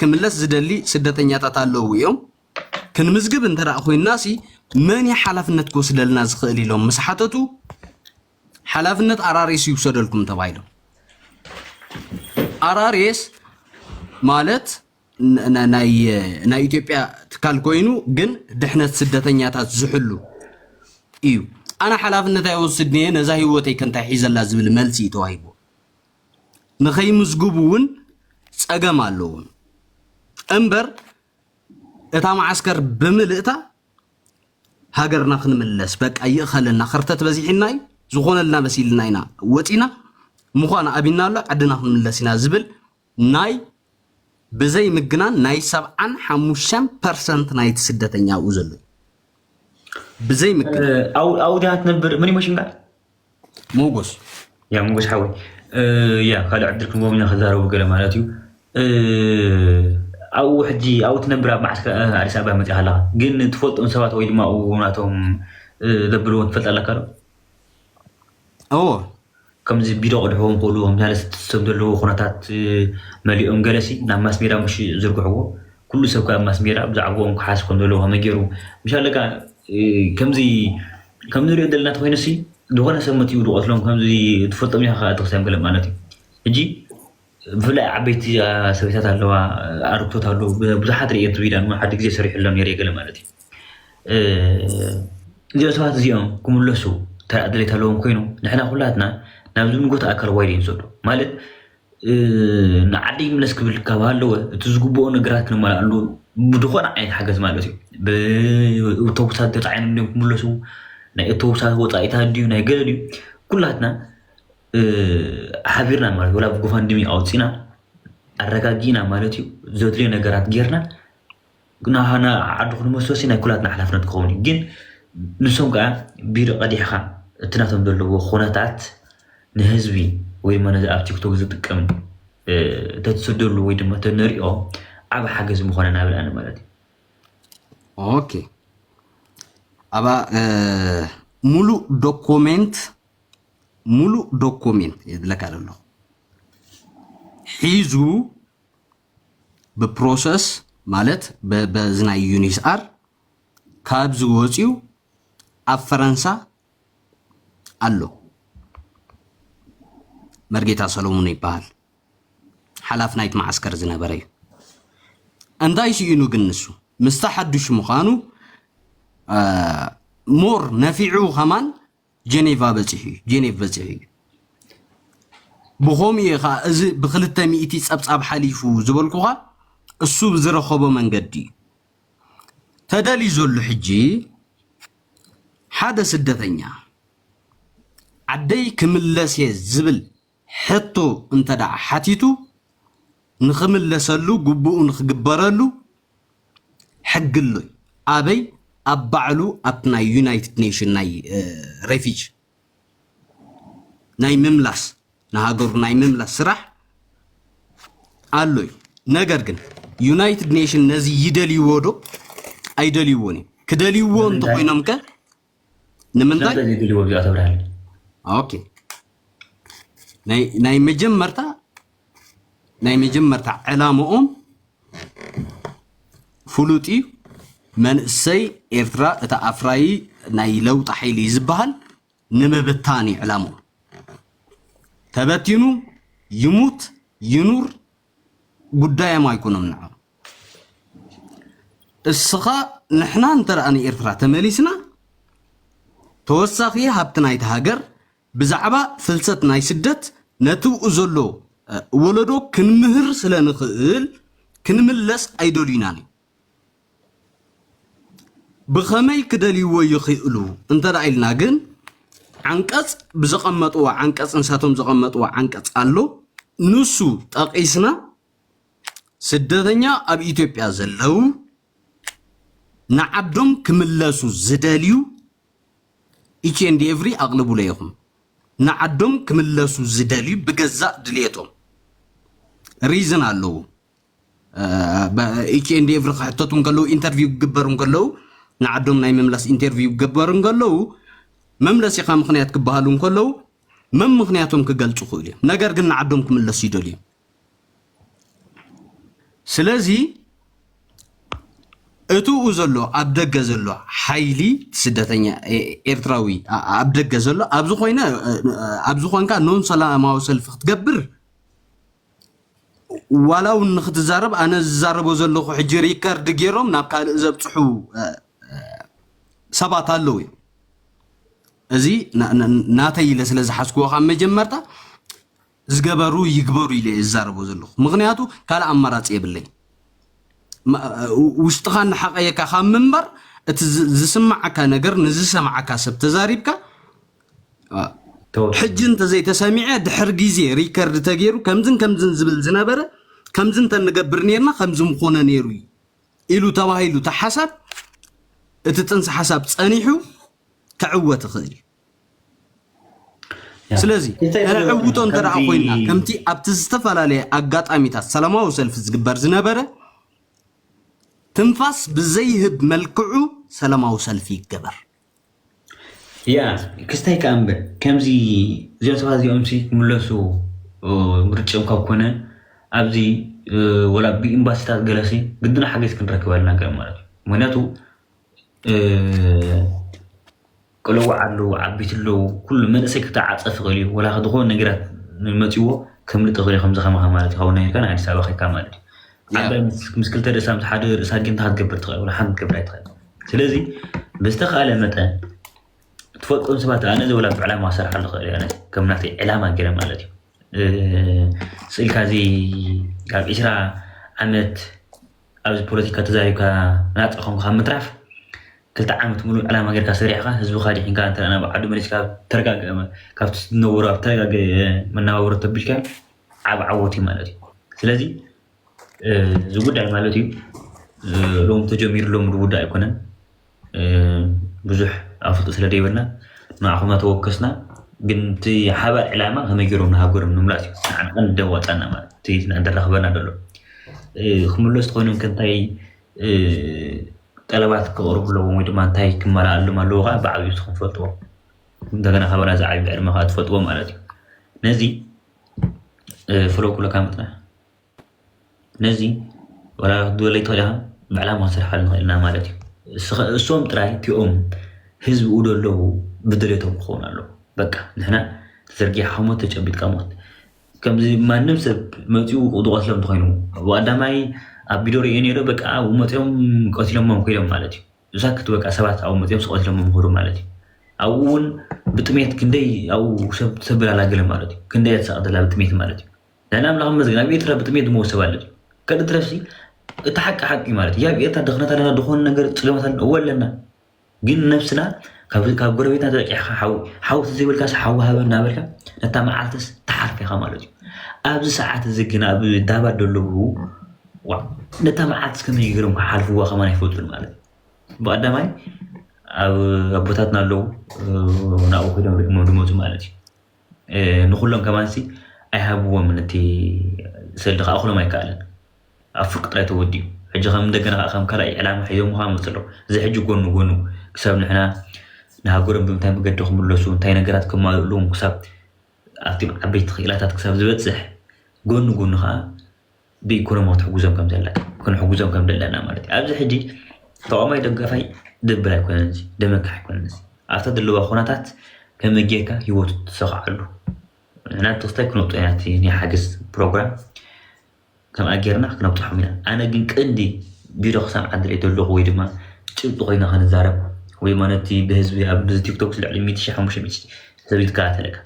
ክምለስ ዝደሊ ስደተኛታት ኣለዉ እዮም። ክንምዝግብ እንተ ደኣ ኮይንና ሲ መን እዩ ሓላፍነት ክወስደልና ዝኽእል ኢሎም ምስ ሓተቱ ሓላፍነት ኣራሬስ ይውሰደልኩም ተባሂሎም። ኣራሬስ ማለት ን- ን- ናይ ናይ ኢትዮጵያ ትካል ኮይኑ ግን ድሕነት ስደተኛታት ዝሕሉ እዩ። ኣነ ሓላፍነት ኣይወስድን እየ ነዛ ህይወተይ ከንታይ ሒዘላ ዝብል መልሲ እዩ ተዋሂቡ። ንኸይምዝግቡ እውን ፀገም ኣለዎም እምበር እታ መዓስከር ብምልእታ ሃገርና ክንምለስ በቃ ይእኸለና ክርተት በዚሕና እዩ ዝኾነልና መሲልና ኢና ወፂና ምዃን ኣቢና ኣሎ ዓድና ክንምለስ ኢና ዝብል ናይ ብዘይ ምግናን ናይ ሰብዓን ሓሙሽተን ፐርሰንት ናይቲ ስደተኛ ኣብኡ ዘሎ እዩ። ብዘይ ምግናን ኣብኡ ዲኣ ትነብር ምን ይመስልካ? ሞጎስ ያ ሞጎስ ሓወይ ያ ካልእ ዕድል ክንቦም ኢና ክዛረቡ ገለ ማለት እዩ። ኣብኡ ሕጂ ኣብኡ ትነብር ኣብ መዓስከር ኣዲስ ኣበባ መፅእ ኣለካ ግን ትፈልጦም ሰባት ወይ ድማ ኣብኡ ናቶም ዘብልዎም ትፈልጥ ኣለካ ዶ? እዎ ከምዚ ቢዶ ቅድሕዎም ክእሉ ከምዚ ያለ ስድስቶም ዘለዎ ኩነታት መሊኦም ገለሲ ናብ ማስሜዳ ምሽ ዝርግሕዎ ኩሉ ሰብ ካብ ማስሜዳ ብዛዕባኦም ክሓስ ከም ዘለዎ ከመይ ገይሩ ምሻለካ ከምዚ ከም ንሪኦ ዘለና ተኮይኑሲ ዝኾነ ሰብ መቲኡ ዝቆስሎም ከምዚ ትፈልጦም ኢኻ ከዓ ተክስታዮም ገለ ማለት እዩ። ሕጂ ብፍላይ ዓበይቲ ሰበይታት ኣለዋ ኣርግቶት ኣለዉ ብዙሓት ርእየ ትቢዳ ሓደ ግዜ ሰሪሕሎም ነይረ ገለ ማለት እዩ። እዚኦም ሰባት እዚኦም ክምለሱ እንታይ ድሌት ኣለዎም ኮይኑ ንሕና ኩላትና ናብ ዝምልከቶ ኣካል ዋይደ ንሰዶ ማለት ንዓዲ ይምለስ ክብል ካብ ኣለወ እቲ ዝግብኦ ነገራት ክነማልኣሉ ብዝኾነ ዓይነት ሓገዝ ማለት እዩ። ብተጉሳት ተፃዒኖም ድዮም ክምለሱ ናይ እተውሳት ወፃኢታት ድዩ ናይ ገለ ድዩ ኩላትና ሓቢርና ማለት ወላ ብጎፋንድሚ ኣውፂና ኣረጋጊእና ማለት እዩ ዘድልዮ ነገራት ጌርና ናሃና ዓዱ ክንመስሎሲ ናይ ኩላትና ሓላፍነት ክኸውን እዩ ግን ንሶም ከዓ ቢሮ ቀዲሕካ እቲ ናቶም ዘለዎ ኩነታት ንህዝቢ ወይ ድማ ነዚ ኣብ ቲክቶክ ዝጥቀም ተትሰደሉ ወይ ድማ ተነሪኦ ዓብ ሓገዝ ምኾነ ናብል ኣነ ማለት እዩ። ኦኬ ኣባ ሙሉእ ዶኮሜንት ሙሉእ ዶኮሜንት የድለካ ዘሎ ሒዙ ብፕሮሰስ ማለት በዚ ናይ ዩኒስኣር ካብዚ ወፂኡ ኣብ ፈረንሳ ኣሎ። መርጌታ ሰሎሙን ይበሃል። ሓላፍ ናይቲ መዓስከር ዝነበረ እዩ። እንታይ ስኢኑ ግን ንሱ ምስቲ ሓዱሽ ምዃኑ ሞር ነፊዑ ከማን ጀኔቫ በፂሑ እዩ ጀኔቭ በፂሑ እዩ። ብኸምኡ እዩ ከዓ እዚ ብክልተ ሚእቲ ፀብፃብ ሓሊፉ ዝበልኩኻ እሱ ብዝረኸቦ መንገዲ እዩ ተደልዩ ዘሎ። ሕጂ ሓደ ስደተኛ ዓደይ ክምለስ እየ ዝብል ሕቶ እንተ ደኣ ሓቲቱ ንኽምለሰሉ ግቡኡ ንኽግበረሉ ሕጊ ኣሎ። ኣበይ? ኣብ ባዕሉ ኣብቲ ናይ ዩናይትድ ኔሽን ናይ ሬፊጅ ናይ ምምላስ ንሃገሩ ናይ ምምላስ ስራሕ ኣሎ እዩ። ነገር ግን ዩናይትድ ኔሽን ነዚ ይደልይዎ ዶ ኣይደልይዎን እዩ? ክደልይዎ እንተኮይኖም ከ ንምንታይ? ዘይደልይዎ ቢኣ ተብርሃል ኦኬ ናይ መጀመርታ ናይ መጀመርታ ዕላምኦም ፍሉጥ እዩ። መንእሰይ ኤርትራ እቲ ኣፍራዪ ናይ ለውጢ ሓይሊ እዩ ዝበሃል ንምብታን እዩ ዕላምኡ። ተበቲኑ ይሙት ይኑር ጉዳዮም ኣይኮኖም ንዖም። እስኻ ንሕና እንተ ደኣ ንኤርትራ ተመሊስና ተወሳኺ ሃብቲ ናይቲ ሃገር ብዛዕባ ፍልሰት ናይ ስደት ነቲ ብኡ ዘሎ ወለዶ ክንምህር ስለ ንኽእል ክንምለስ ኣይደልዩናን እዩ። ብኸመይ ክደልይዎ ይኽእሉ እንተ ኢልና ግን ዓንቀፅ ብዘቐመጥዎ ዓንቀፅ ንሳቶም ዘቐመጥዎ ዓንቀፅ ኣሎ። ንሱ ጠቒስና ስደተኛ ኣብ ኢትዮጵያ ዘለዉ ንዓዶም ክምለሱ ዝደልዩ ኢች ኤንድ ኤቭሪ ኣቕልቡለ ኢኹም። ንዓዶም ክምለሱ ዝደልዩ ብገዛእ ድልየቶም ሪዝን ኣለዉ። ኢች ኤንድ ኤቭሪ ክሕተቱ እንከለዉ ኢንተርቪው ክግበሩ እንከለዉ ንዓዶም ናይ ምምላስ ኢንተርቪው ክገበሩ እንከለዉ መምለሲኻ ምኽንያት ክበሃሉ እንከለዉ መም ምኽንያቶም ክገልጹ ክእሉ እዮም። ነገር ግን ንዓዶም ክምለሱ ይደልዩ። ስለዚ እትኡ ዘሎ ኣብ ደገ ዘሎ ሓይሊ ስደተኛ ኤርትራዊ ኣብ ደገ ዘሎ ኣብዚ ኮይነ ኣብዚ ኮንካ ኖን ሰላማዊ ሰልፊ ክትገብር ዋላ እውን ንክትዛረብ ኣነ ዝዛረቦ ዘለኹ ሕጂ ሪከርድ ገይሮም ናብ ካልእ ዘብፅሑ ሰባት ኣለዉ እዮም። እዚ ናተይ ኢለ ስለ ዝሓዝክዎ ካብ መጀመርታ ዝገበሩ ይግበሩ ኢለ እየ ዝዛረቦ ዘለኹ። ምኽንያቱ ካልእ ኣማራፂ የብለይ። ውሽጥኻ እናሓቐየካ ካብ ምንባር እቲ ዝስማዓካ ነገር ንዝሰማዓካ ሰብ ተዛሪብካ ሕጂ እንተዘይተሰሚዐ ድሕር ግዜ ሪከርድ ተገይሩ ከምዝን ከምዝን ዝብል ዝነበረ ከምዚ እንተንገብር ነርና ከምዚ ምኾነ ነይሩ እዩ ኢሉ ተባሂሉ እቲ ሓሳብ እቲ ጥንሲ ሓሳብ ጸኒሑ ክዕወት ይኽእል እዩ። ስለዚ ተዕውቶ እንተ ኮይና ከምቲ ኣብቲ ዝተፈላለየ ኣጋጣሚታት ሰላማዊ ሰልፊ ዝግበር ዝነበረ ትንፋስ ብዘይህብ መልክዑ ሰላማዊ ሰልፊ ይገበር። ያ ክስታይ ከዓ እምበር ከምዚ እዚኦም ሰባት እዚኦም ሲ ክምለሱ ምርጭኦም ካብ ኮነ ኣብዚ ወላ ብኤምባሲታት ገለሲ ግድና ሓገዝ ክንረክብ ኣለና ገር ማለት እዩ። ምክንያቱ ቆለውዓ ኣለዉ ዓቢት ኣለዉ ኩሉ መንእሰይ ክተዓፀፍ ይኽእል እዩ። ወላ ዝኾነ ነገራት መፅዎ ከምልጥ ይኽእል እዩ። ከምዚ ከማኻ ማለት እዩ። ካብ ናይ ኣዲስ ኣበባ ከይካ ማለት እዩ። ዓባይ ምስ ክልተ ርእሳ ምስ ሓደ ርእሳ ጌምታ ክትገብር ትኽእል ወላ ሓንቲ ክትገብር ኣይትኽእል። ስለዚ ብዝተኽኣለ መጠን ትፈልጦም ሰባት ኣነ እዚ ወላ ብዕላማ ክሰርሓሉ ይኽእል እየ። ከም ናተይ ዕላማ ገይረ ማለት እዩ። ስእልካ እዚ ኣብ ዒስራ ዓመት ኣብዚ ፖለቲካ ተዛሪብካ ናፃ ኮንካ ካብ ምትራፍ ክልተ ዓመት ሙሉእ ዕላማ ጌርካ ሰሪሕካ ህዝብኻ ዲሒንካ እንተ ናብ ዓዱ መሊስካ ተረጋግአ ካብቲ ዝነበሩ ኣብ ተረጋገ መነባብሮ ተቢልካ ዓብ ዓወት እዩ ማለት እዩ። ስለዚ እዚ ጉዳይ ማለት እዩ ሎም ተጀሚሩ ሎም ጉዳይ ኣይኮነን። ብዙሕ ኣፍልጦ ስለ ደይበልና ንዓኹም እናተወከስና ግን እቲ ሓባር ዕላማ ከመይ ገይሮም ንሃገሮም ንምምላስ እዩ ንዓና ቀንዲ ደዋፃና ማለት እቲ ንዕንተራኽበና ዘሎ ክምለስ ተኮይኖም ከንታይ ጠለባት ክቕርቡ ኣለዎም ወይ ድማ እንታይ ክመላኣሎም ኣለዎ ከዓ ብዓብዩ ንስኹም ትፈልጥዎ እንደገና ካባና ዝዓብዩ ዕድመ ከዓ ትፈልጥዎ ማለት እዩ። ነዚ ፍሎ ኩለካ ምጥና ነዚ ወላ ክትበለይ ትኽእል ኢኻ ብዕላማ ክንሰርሓሉ ንኽእል ኢና ማለት እዩ። እሶም ጥራይ እቲኦም ህዝቢ ኡ ደለዉ ብድሌቶም ክኸውን ኣለዉ። በቃ ንሕና ተዘርጊሓ ሞት ተጨቢጥካ ሞት ከምዚ ማንም ሰብ መፂኡ ዝቐትሎም እንተኾይኑ ብቀዳማይ ኣብ ቢዶ ርእየ ነይረ በቃ ኣብኡ መፂኦም ቀቲሎሞም ከይዶም ማለት እዩ። እዛ ክትበቃ ሰባት ኣብኡ መፂኦም ዝቐትሎሞም ምህሩ ማለት እዩ። ኣብኡ እውን ብጥሜት ክንደይ ኣብኡ ሰብ ተበላላ ገለ ማለት እዩ። ክንደይ እያ ትሰቐ ዘላ ብጥሜት ማለት እዩ። ናይ ኣምላኽ መዝግን ኣብ ኤርትራ ብጥሜት ዝመውት ሰብ ኣሎ። ከደ ትረፍሲ እቲ ሓቂ ሓቂ ማለት እዩ። ኣብ ኤርትራ ድኽነት ኣለና፣ ዝኾነ ነገር ጽገማት ኣለና፣ እወ ኣለና። ግን ነብስና ካብ ካብ ጎረቤትና ተለቂሕካ ሓው ሓው ዘይብልካ ሓው ሃበ እናበልካ ነታ መዓልትስ ተሓልፍ ኢኻ ማለት እዩ። ኣብዚ ሰዓት እዚ ግን ኣብ ዳባት ዘለዉ ነታ መዓልትስ ከመይ ገይሮም ክሓልፍዋ ከማን ኣይፈልጡን ማለት እዩ። ብቐዳማይ ኣብ ኣቦታትና ኣለዉ ናብኡ ኮይዶም ሪኦሞ ዝመፁ ማለት እዩ። ንኩሎም ከማንሲ ኣይሃብዎም ነቲ ስእሊ ክኣኽሎም ኣይከኣልን። ኣብ ፍርቂ ጥራይ ተወዲኡ ሕጂ ከም እንደገና ከዓ ከም ካልኣይ ዕላማ ሒዞም ከዓ መፅሎ እዚ ሕጂ ጎኑ ጎኑ ክሳብ ንሕና ንሃገሮም ብምንታይ መገዲ ክምለሱ እንታይ ነገራት ከማልእሉም ክሳብ ኣብቲ ዓበይቲ ክኢላታት ክሳብ ዝበፅሕ ጎኑ ጎኑ ከዓ ብኢኮኖሚ ክትሕግዞም ከም ዘላ ክንሕግዞም ከም ዘለና ማለት እዩ። ኣብዚ ሕጂ ተቃዋማይ ደጋፋይ ድብል ኣይኮነን እዚ ደመካ ኣይኮነን እዚ ኣብታ ዘለዋ ኩነታት ከመይ ጌርካ ሂወቱ ትሰኽዓሉ ንሕና ተክስታይ ክነብጦ ኢና እቲ ናይ ሓገዝ ፕሮግራም ከምኣ ጌርና ክነብፅሖም ኢና። ኣነ ግን ቀንዲ ቢዶ ክሰምዓ ድሌት ዘለኹ ወይ ድማ ጭብጢ ኮይና ክንዛረብ ወይ ድማ ነቲ ብህዝቢ ኣብ ቲክቶክ ልዕሊ ሚእቲ ሺሕ ሓሙሽተ ሚእቲ ሺሕ ሰብ ይከታተለካ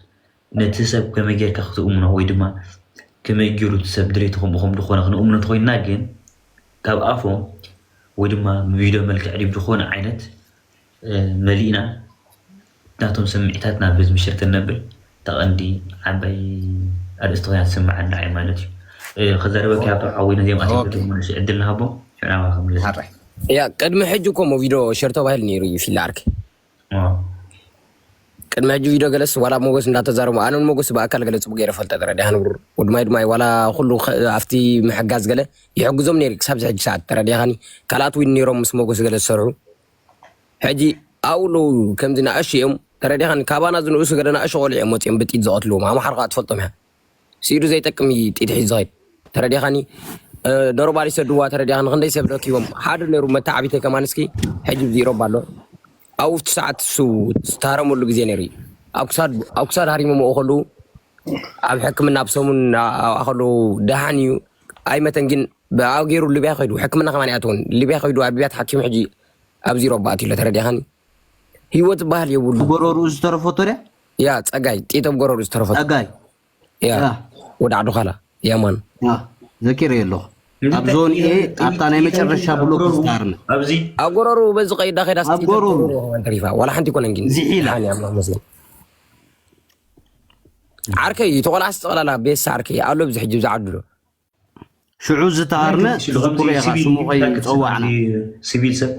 ነቲ ሰብ ከመይ ጌርካ ክትእምኖ ወይ ድማ ከመይ ገይሩ እቲ ሰብ ድሌቱ ከምኡ ከም ዝኾነ ክንእምኖ እንተኾይንና ግን ካብ ኣፎም ወይ ድማ ብቪድዮ መልክዕ ድዩ ዝኾነ ዓይነት መሊእና ናቶም ስምዒታት ናብ ህዝቢ ሽር ተነብል ተቐንዲ ዓባይ ኣርእስቲ ኮይና ትስምዓና እያ ማለት እዩ። ከዛረበካ ያቶ ሓወይ ነዚኦም ኣትክልቲ ምንሽ ዕድል ንሃቦ ሽዕና ክምለስ። ያ ቅድሚ ሕጂ እኮ ሞ ቪድዮ ሸር ተባሂሉ ነይሩ እዩ ፊላ ዓርኪ። ቅድሚ ሕጂ ቪድዮ ገለስ ዋላ ሞጎስ እንዳተዛረቡ ኣነን ሞጎስ ብኣካል ገለ ፅቡቅ ገይረ ፈልጠ ተረዲኻ ንብሩ ውድማይ ድማይ ዋላ ኩሉ ኣብቲ ምሕጋዝ ገለ ይሕግዞም ነይሩ ክሳብ ሕጂ ሰዓት ተረዲኻኒ ካልኣት ዊን ነይሮም ምስ ሞጎስ ገለ ዝሰርሑ ሕጂ ኣብኡ ኣለዉ ከምዚ ንኣሹ እዮም ተረዲኻኒ ካባና ዝንእሱ ገለ ንኣሹ ቆልዑ እዮም ወፂኦም ብጢት ዝቐትልዎም ኣምሓር ከዓ ትፈልጦም እያ ስኢዱ ዘይጠቅም እዩ ጢት ሒዙ ዝኸይድ ተረዲኻኒ ኖርማል ይሰድዋ ተረዲኻኒ ክንደይ ሰብ ረኪቦም ሓደ ነይሩ መተዓቢተይ ከማን እስኪ ሕጂ ዚሮ ኣሎ ኣብቲ ሰዓት እሱ ዝተሃረመሉ ግዜ ነይሩ እዩ ኣብ ክሳድ ሃሪሞምኦ ከለዉ ኣብ ሕክምና ኣብ ሰሙን ከለዉ ደሃን እዩ ኣይመተን ግን ብኣብ ገይሩ ሊብያ ከይዱ ሕክምና ከማን ይኣትውን ሊብያ ከይዱ ኣብ ቢያት ሓኪም ሕጂ ኣብ ዚሮ ኣባኣት ኢሎ ተረዲኻኒ ህይወት ዝበሃል የብሉ ጎረርኡ ዝተረፈቶ ድያ ያ ፀጋይ ጢጥ ኣብ ጎረርኡ ዝተረፈቶ ፀጋይ ያ ያ ወደ ዓዱ ካላ ያማን ያ ዘኪረ ኣለኹ ኣብ ዞን ኤ ኣብታ ናይ መጨረሻ ብሎክ ዝታርነ ኣብዚ ኣብ ጎረርኡ በዚ ቀይዳ ከይዳ ኣብ ጎረርኡ ተሪፋ ዋላ ሓንቲ ይኮነን ግን ዝሒላ ሓኒ ኣምላኽ መስገን ዓርከይ ተቆላስ ጠቕላላ ቤስ ዓርከይ ኣሎ ብዚ ሕጂ ብዚ ዓዱ ዶ ሽዑ ዝተሃርመ ዝክሩ ኢኻ ስሙ ከይፀዋዕና ሲቪል ሰብ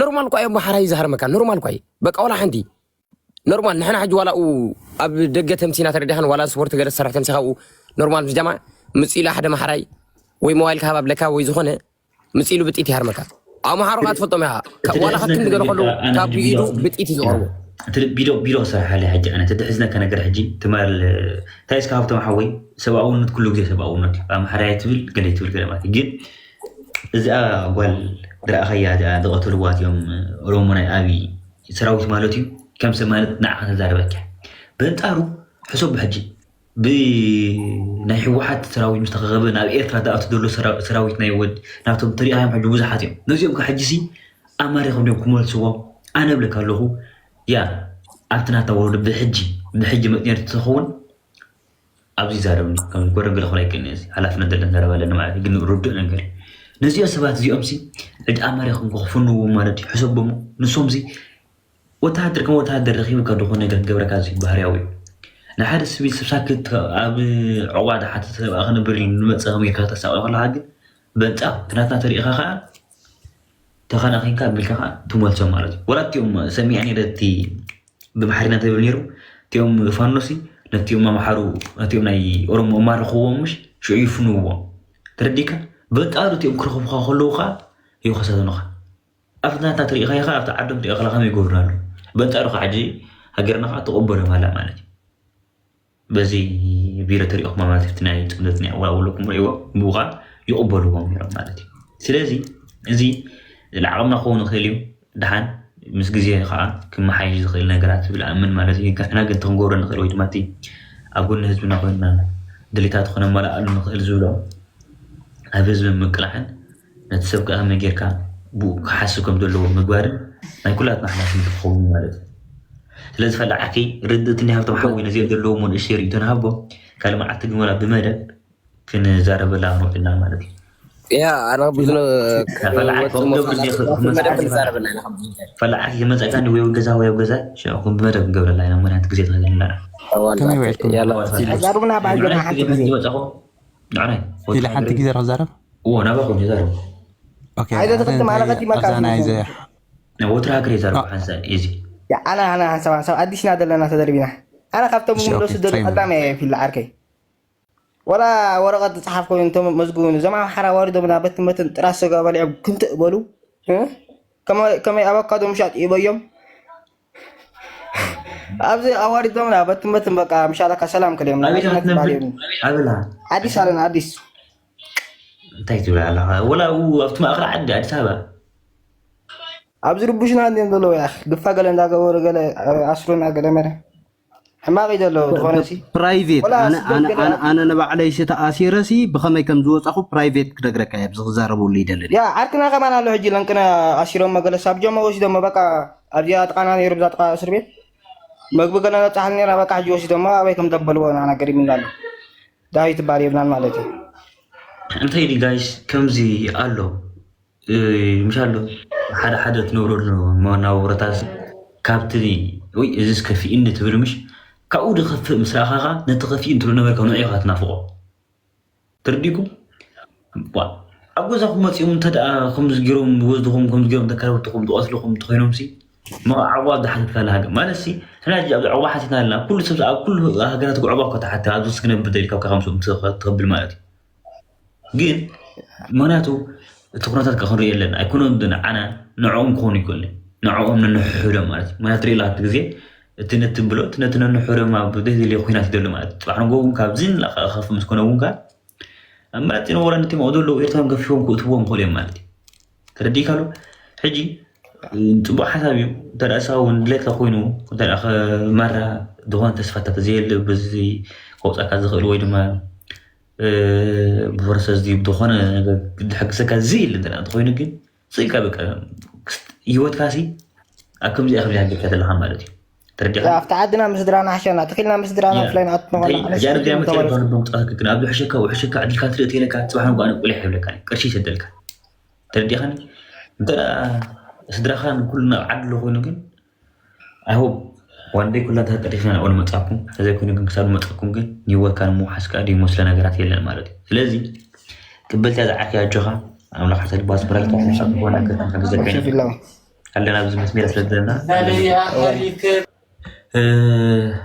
ኖርማል ኳ እዮም ማሓራይ ዝሃርመካ ኖርማል ኳ በቃ ዋላ ሓንቲ ኖርማል ንሕና ሕጂ ዋላ ኣብ ደገ ተምሲና ተረዲኻን ዋላ ስፖርት ገለ ዝሰርሕ ተምሲኻ ኖርማል ምስ ጃማ ምፅእ ኢሉ ሓደ ማሓራይ ወይ ሞባይል ካብ ኣብለካ ወይ ዝኾነ ምፅእ ኢሉ ብጢት ይሃርመካ ኣምሓሩ ካ ትፈልጦም ኢኻ ዋላ ከክም ገለ ከለዉ ካብ ብኢዱ ብጢት እዩ ዝቐርቡ ቢዶ ቢዶ ክሰርሓለ ሕጂ ኣነ ተድሕዝነካ ነገር ሕጂ ትማል እንታይ እስካ ሃብቶም ሓወይ ሰብኣውነት ኩሉ ግዜ ሰብኣውነት እዩ ኣምሓራይ ትብል ገለ ትብል ገለ ማለት ግን እዚኣ ጓል ዝረኣኻያ እዚኣ ዝቐተልዋ እዚኦም ኦሮሞ ናይ ኣብይ ሰራዊት ማለት እዩ ከም ሰብ ማለት ንዓኻ ተዛረበካ በንጻሩ ሕሰቡ ሕጂ ብናይ ህወሓት ሰራዊት ምስተኸኸበ ናብ ኤርትራ ዝኣቱ ዘሎ ሰራዊት ናይ ወድ ናብቶም ተሪኣዮም ሕጂ ብዙሓት እዮም ነዚኦም ከ ሕጂ ሲ ኣማሪኾም ድዮም ክመልስዎም ኣነ እብለካ ኣለኹ ያ ኣብቲ ናታ ወረዶ ብሕጂ ብሕጂ መጥኔር ትኸውን ኣብዚ ይዛረብኒ ከም ጎረን ገለ ክብላ ይክእል እዚ ሓላፍነት ደለን ዘረባ ኣለኒ ማለት ግን ርዱእ ነገር እዩ ነዚኦ ሰባት እዚኦም ሲ ሕጂ ኣማሪኾም ክኽፍንዎ ማለት እዩ ሕሰቦሞ ንሶም ሲ ወተሃደር ከም ወተሃደር ረኺብካ ዝኾነ ነገር ክገብረካ እዚ ባህርያዊ እዩ ንሓደ ስቢል ስብሳክት ኣብ ዕቑባ ድሓተ ሰብኣ ክነብር ኢሉ ንመፀ ከመይ ኢልካ ክተሳቕዮ ከለካ ግን በንፃ ትናትና ተሪኢኻ ከዓ ተኸናኺንካ ኣቢልካ ከዓ ትመልሶ ማለት እዩ ወላ እቲኦም ሰሚዐ ነይረ እቲ ብማሕሪና ተብል ነይሩ እቲኦም ፋኖሲ ነቲኦም ኣምሓሩ ነቲኦም ናይ ኦሮሞ እማርኽዎም ምሽ ሽዑ ይፍንዎም ተረዲካ በንፃሩ እቲኦም ክረኽቡካ ከለዉ ከዓ ይኸሰተኑኻ ኣብቲ ናትና ትሪኢኻዮ ከዓ ኣብቲ ዓዶም ትሪኦ ከላ ከመይ ይገብሩና ኣለዉ በንፃሩ ከዓ ሕጂ ሃገርና ከዓ ትቕበሎም ኣላ ማለት እዩ በዚ ቢሮ ተሪኦኹም ማለት እቲ ናይ ፅምደት ናይ ኣወላውለኩም ሪእዎ ብኡ ከዓ ይቕበልዎም ነይሮም ማለት እዩ ስለዚ እዚ ለዓቕምና ክኸውን ይኽእል እዩ ደሓን ምስ ግዜ ከዓ ክመሓየሽ ዝኽእል ነገራት ዝብል ኣምን ማለት እዩ ንሕና ግን ክንገብሮ ንኽእል ወይ ድማ እቲ ኣብ ጎኒ ህዝብና ኮይንና ድሌታት ክነመላኣሉ ንኽእል ዝብሎ ኣብ ህዝቢ ምቅላሕን ነቲ ሰብ ከዓ ከመይ ጌርካ ብኡ ክሓስብ ከም ዘለዎ ምግባርን ናይ ኩላትና ሓላፍነት ክኸውን ማለት እዩ ስለዚ ፈላዓኪ ርድእት እኒ ሃብቶም ሓወይ ነዚኦም ዘለዎም ንእሽተይ ርእይቶ ንሃቦ ካልእ መዓልቲ ግን ወላ ብመደብ ክንዛረበላ ንውዕልና ማለት እዩ ያ ኣነ ብዙ ፈላዓኪ ክመፀካ ወይ ኣብ ገዛ ወይ ኣብ ገዛ ሽዑ ብመደብ ክንገብረላ ኢና ምክንያት ግዜ ትኽእልና ከመይ ውዒልኩም ዛሩና ባገና ሓንቲ ግዜ ዝመፀኹ ንዓይ ኢለ ሓንቲ ግዜ ክዛረብ እዎ ናባኹም ይዛረቡ ኣይደ ትኽልቲ ማለት ዲማ ካብ ወትራ ሃገር ይዛረቡ ሓንሳብ እዚ ኣነ ኣነ ሓንሳብ ሓንሳብ ኣዲስና ዘለና ተደርቢና ኣነ ካብቶም ምምለሱ ደሉ ቀዳም እየ ፊላ ዓርከይ ወላ ወረቐት ዝፀሓፍ ኮይኑ እቶም መዝግቡን እዞም ኣምሓራ ዋሪዶምና በትን በትን ጥራስ ስጋ በሊዖም ክንትእ በሉ ከመይ ኣቫካዶ ምሻጥ ይበዮም ኣብዚ ኣዋሪዶምና በትን በትን በቃ ምሻለካ ሰላም ከልዮም ኣበላ ኣዲስ ኣለና ኣዲስ እንታይ ትብል ኣለኻ ወላ ኣብቲ ማእኸል ዓዲ ኣዲስ ኣበባ ኣብዚ ርቡሽና እንዲዮም ዘለዉ ያ ግፋ ገለ እንዳገበሩ ገለ ኣስሩና ገለ መረ ሕማቕ እዩ ዘሎ ዝኾነ ሲ ፕራይቬት ኣነ ንባዕለይ ሲ ተኣሲረ ሲ ብኸመይ ከም ዝወፃኹ ፕራይቬት ክነግረካ እየ ኣብዚ ክዛረበሉ ይደልን ያ ዓርክና ከማን ኣሎ ሕጂ ለንቅነ ኣሲሮሞ ገለ ሳብ ጆሞ ወሲዶሞ በቃ ኣብዚኣ ጥቃና ነይሩ ብዛ ጥቃ እስር ቤት መግቢ ገለ ነብፅሓልና ነይራ፣ በቃ ሕጂ ወሲዶማ ኣበይ ከም ዘበልዎ ንዓና ገሪምና ኣሎ። ዳዊት ይበሃል የብልናን ማለት እዩ። እንታይ ዲ ጋይስ ከምዚ ኣሎ ምሽ ኣሎ ሓደ ሓደ ትነብረሉ መናብረታት ካብቲ ወይ እዚስ ከፊእኒ ትብል ምሽ ካብኡ ድኸፍእ ምስ ረኣኻኻ ነቲ ከፊእ እንትብሎ ነበርካ ንዑ ኢኻ ትናፍቖ ተረዲኩም ኣብ ገዛኹም መፂኦም እንተ ከምዚ ገይሮም ወዝድኹም ከምዚ ገይሮም ተካረብትኹም ዝቐትልኹም እንተኮይኖም ሲ ዓዋ ዝሓተትካ ለሃገ ማለት ሲ ሕና ኣብዚ ዓዋ ሓቲትና ኣለና ኩሉ ሰብ ኣብ ኩሉ ሃገራት ዕባ እኮ ተሓተ ኣብዚ ስክነብር ደሊካ ካብ ከምስኦም ትኸብል ማለት እዩ ግን ምክንያቱ እቲ ኩነታት ክንሪኦ የለን ኣይኮነ ንዓና ንዕኦም ክኾኑ ይክእሉ ንዕኦም ንንሕሕዶም ማለት እዩ ምክንያቱ ሪላ ግዜ እቲ ነቲ ብሎ እቲ ነቲ ነንሕዶም ኣብ ዘይዘለየ ኩናት ይደሉ ማለት እዩ ፅባሕ ንጎ እውን ካብዚ ንላዕሊ ከፍ ምስ ኮነ እውን ከ ኣብ መረፂ ንወረ ነቲ መቕዶ ኣለዉ ኤርትራን ገፊፎም ክእትዎም ክእሉ እዮም ማለት እዩ ተረዲእካ ኣሎ ሕጂ ፅቡቅ ሓሳብ እዩ እንተ ንሳ እውን ድሌትካ ኮይኑ ማራ ዝኾነ ተስፋታት ዘየለ በዚ ከውፃካ ዝኽእል ወይ ድማ ብፕሮሰስ ድዩ ብዝኾነ ነገር ድሕግዘካ ዝይል እንተ ተኮይኑ ግን ስኢልካ በቃ ህይወትካ ሲ ኣብ ከምዚ ኢኻ ብዝሃገርካ ዘለኻ ማለት እዩ ተረዲኻ ኣብቲ ዓድና ምስ ስድራና ሓሸና ትኺልና ምስ ስድራና ብፍላይ ንኣትኖና ሕጂ ኣነ ዚኣ መፅእ ልቦም ክፃወት ግን ኣብዚ ሕሸካ ውሕሸካ ዕድልካ ትርኢ ተይለካ ፅባሕ ንጓ ንቁሊሕ ይብለካ ቅርሺ ይሰደልካ ተረዲኻኒ እንተ ስድራኻ ንኩሉ ናብ ዓዲ ኣሎ ኮይኑ ግን ኣይሆብ ዋንደይ ኩላ ተጠሪፍና ንዕኡ ንመጻኩም ተዘይኮይኑ ግን ክሳብ ንመጻኩም ግን ንህይወትካ ንምውሓስ ከዓ ድይመስሎ ነገራት የለን ማለት እዩ ስለዚ ቅበልታ ዝዓርኪ ኣጆኻ ኣምላኽ ሓሰልባ ስብረልካ ሓሳብ ዝኾነ ገርካ ከብዘከኒ ኣለና ኣብዚ መስሜር ስለ ዘለና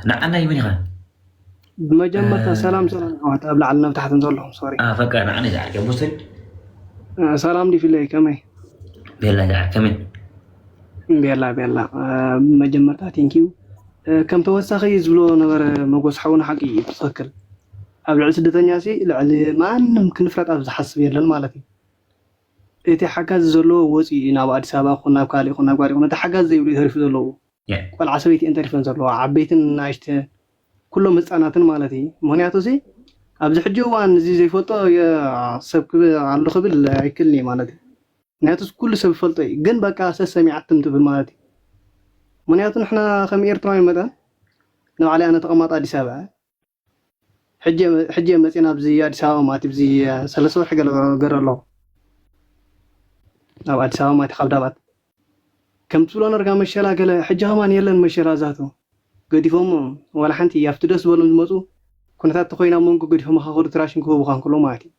ንዓና ይመን ኢኻ ብመጀመርታ ሰላም ሰላም ኣሕዋት ኣብ ላዕሊ ናብ ታሕትን ዘለኹም ሶሪ ፈቃ ንዓና ይዝዓል ገቡስን ሰላም ዲፍለይ ከመይ ቤላ ይዝዓል ከመይ ቤላ ቤላ ብመጀመርታ ቴንኪዩ ከም ተወሳኺ ዝብሎ ነበረ መጎስ ሓውና ሓቂ እዩ ትኽክል ኣብ ልዕሊ ስደተኛ ሲ ልዕሊ ማንም ክንፍረጥ ኣብ ዝሓስብ የለን ማለት እዩ እቲ ሓጋዚ ዘለዎ ወፂኡ ናብ ኣዲስ ኣበባ ኹን ናብ ካልእ ኹን ናብ ጓሪ ኹን እቲ ሓጋዚ ዘይብሉ ተሪፉ ዘለዎ ቆልዓ ሰበይቲ እየን ተሪፈን ዘለዋ ዓበይትን ንኣሽተ ኩሎም ህፃናትን ማለት እዩ ምክንያቱ ሲ ኣብዚ ሕጂ እዋን እዚ ዘይፈልጦ ሰብ ክብል ኣሎ ክብል ኣይክልን እዩ ማለት እዩ ምክንያቱ ኩሉ ሰብ ይፈልጦ እዩ ግን በቃ ሰሰሚዓትም ትብል ማለት እዩ ምክንያቱ ንሕና ከም ኤርትራዊ መጠን ንባዕለይ ኣነ ተቐማጥ ኣዲስ ኣበባ ሕጂ መፂና ኣብዚ ኣዲስ ኣበባ ማለት ኣብዚ ሰለስተ ወርሒ ገለ ገረ ኣለኹ ናብ ኣዲስ ኣበባ ማለት ካብ ዳባት ከም ትብሎ ነርጋ መሸላ ገለ ሕጂ ከማን የለን መሸላ ዛቱ ገዲፎሞ ዋላ ሓንቲ ኣብቲ ደስ ዝበሎም ዝመፁ ኩነታት ተኮይና መንጎ ገዲፎም ካኸዱ ትራሽን ክህቡ ካንክሎ ማለት እዩ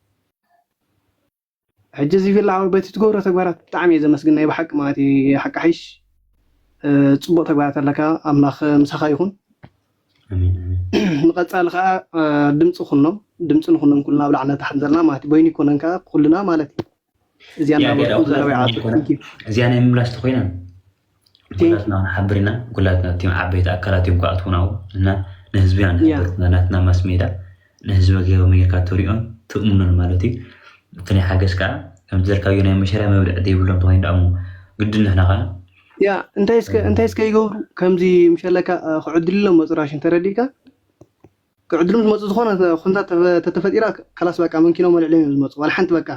ሕጂ እዚ ቪላ ዓወት በቲ ትገብሮ ተግባራት ብጣዕሚ እየ ዘመስግን ናይ ብሓቂ ማለት እዩ ሓቂ ሓይሽ ፅቡቅ ተግባራት ኣለካ ኣምላኽ ምሳኻ ይኹን ንቀፃሊ ከዓ ድምፂ ኩኖም ድምፂ ንኩኖም ኩልና ኣብ ላዕሊ ነታሕት ዘለና ማለት በይኑ ይኮነን ከዓ ኩልና ማለት እዩ እዚኣ እናበልኩ ዘረባ ይዓጥር እዚኣ ናይ ምምላስ ተኮይና ኩላትና ክንሓብር ኢና ኩላትና እቲም ዓበይቲ ኣካላት እዮም ክኣትዉ ናብኡ እና ንህዝቢ ኢና ንሕብር ናትና ማስ ሜዳ ንህዝቢ ገይሮም ጌርካ ተሪኦን ትእምኖን ማለት እዩ እቲ ናይ ሓገዝ ከዓ ከምቲ ዘልካዮ ናይ መሸርያ መብልዒ ዘይብሎም ተኮይኑ ደኣ እሞ ግድን ንሕና ከዓ ያ እንታይ እስከ እንታይ እስከ ይገብሩ ከምዚ ምሸለካ ክዕድልሎም መፁ ራሽን ተረዲእካ ክዕድሎም ዝመፁ ዝኾነ ኩንታት ተተፈጢራ ከላስ በቃ መንኪኖም መልዕሎም እዮም ዝመፁ ዋላ ሓንቲ በቃ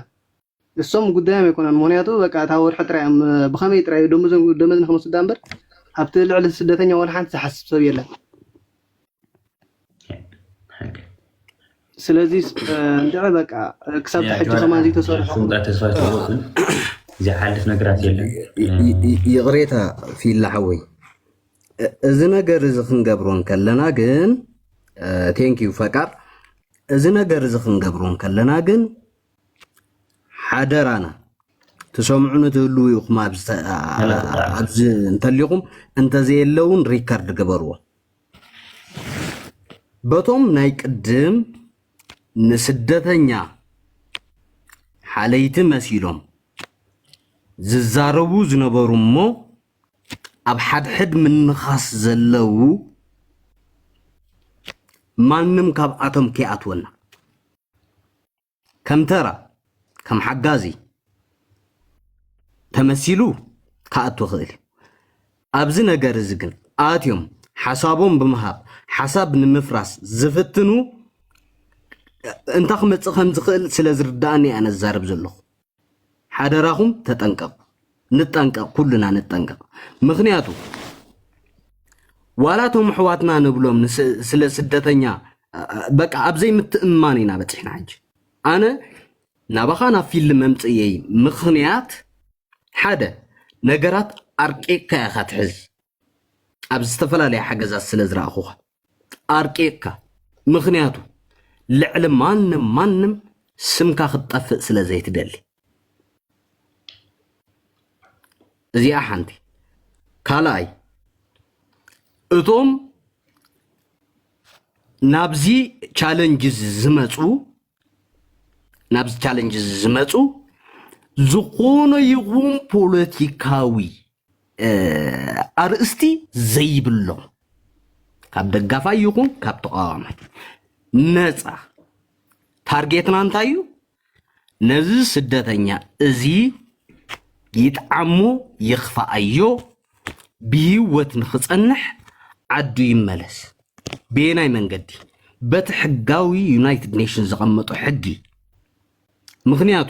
እሶም ጉዳዮም ኣይኮነን ምክንያቱ በቃ እታ ወርሒ ጥራይ እዮም ብኸመይ ጥራይ ደመዞም ደመዝ ንክመስዳ እምበር ኣብቲ ልዕሊ ስደተኛ ዋላ ሓንቲ ዝሓስብ ሰብ የለን ስለዚ እንድዒ በቃ ክሳብ ሕጂ ከማን ዘይተሰርሑ ተስፋ ዝሓልፍ ነገራት የለን ይቕሬታ ፊላ ሓወይ እዚ ነገር እዚ ክንገብሮ እንከለና ግን ቴንኪዩ ፈቃር እዚ ነገር እዚ ክንገብሮ እንከለና ግን ሓደራና ትሰምዑኒ ትህልው ኢኹም ኣብዚ እንተሊኹም እንተዘየለውን ሪከርድ ግበርዎ በቶም ናይ ቅድም ንስደተኛ ሓለይቲ መሲሎም ዝዛረቡ ዝነበሩ እሞ ኣብ ሓድሕድ ምንኻስ ዘለዉ ማንም ካብኣቶም ከይኣትወና ከም ተራ ከም ሓጋዚ ተመሲሉ ክኣቱ ይኽእል እዩ። ኣብዚ ነገር እዚ ግን ኣትዮም ሓሳቦም ብምሃብ ሓሳብ ንምፍራስ ዝፍትኑ እንታይ ክመፅእ ከም ዝኽእል ስለ ዝርድኣኒ እየ ኣነ ዝዛረብ ዘለኹ። ሓደራኹም ተጠንቀቑ፣ ንጠንቀቕ፣ ኩልና ንጠንቀቕ። ምኽንያቱ ዋላ እቶም ኣሕዋትና ንብሎም ንስ- ስለ ስደተኛ እ፣ በቃ ኣብ ዘይምትእምማን ኢና በፂሕና። ሕጂ ኣነ ናባኻ ናብ ፊልድ መምፅእየይ ምኽንያት ሓደ፣ ነገራት ኣርቂቕካ ኢኻ ትሕዝ። ኣብ ዝተፈላለያ ሓገዛት ስለ ዝረኣኹኻ ኣርቂቕካ፣ ምኽንያቱ ልዕሊ ማንም ማንም ስምካ ክትጠፍእ ስለ ዘይትደሊ። እዚኣ ሓንቲ። ካልኣይ፣ እቶም ናብዚ ቻለንጅ ዝመፁ ናብዚ ቻለንጅ ዝመፁ ዝኾነ ይኹን ፖለቲካዊ ኣርእስቲ ዘይብሎም፣ ካብ ደጋፋይ ይኹን ካብ ተቃዋማይ ነፃ፣ ታርጌትና እንታይ እዩ? ነዚ ስደተኛ እዚ ይጥዓሞ ይኽፍኣዮ፣ ብህይወት ንኽፀንሕ ዓዱ ይመለስ። በየናይ መንገዲ? በቲ ሕጋዊ ዩናይትድ ኔሽን ዘቐመጦ ሕጊ። ምኽንያቱ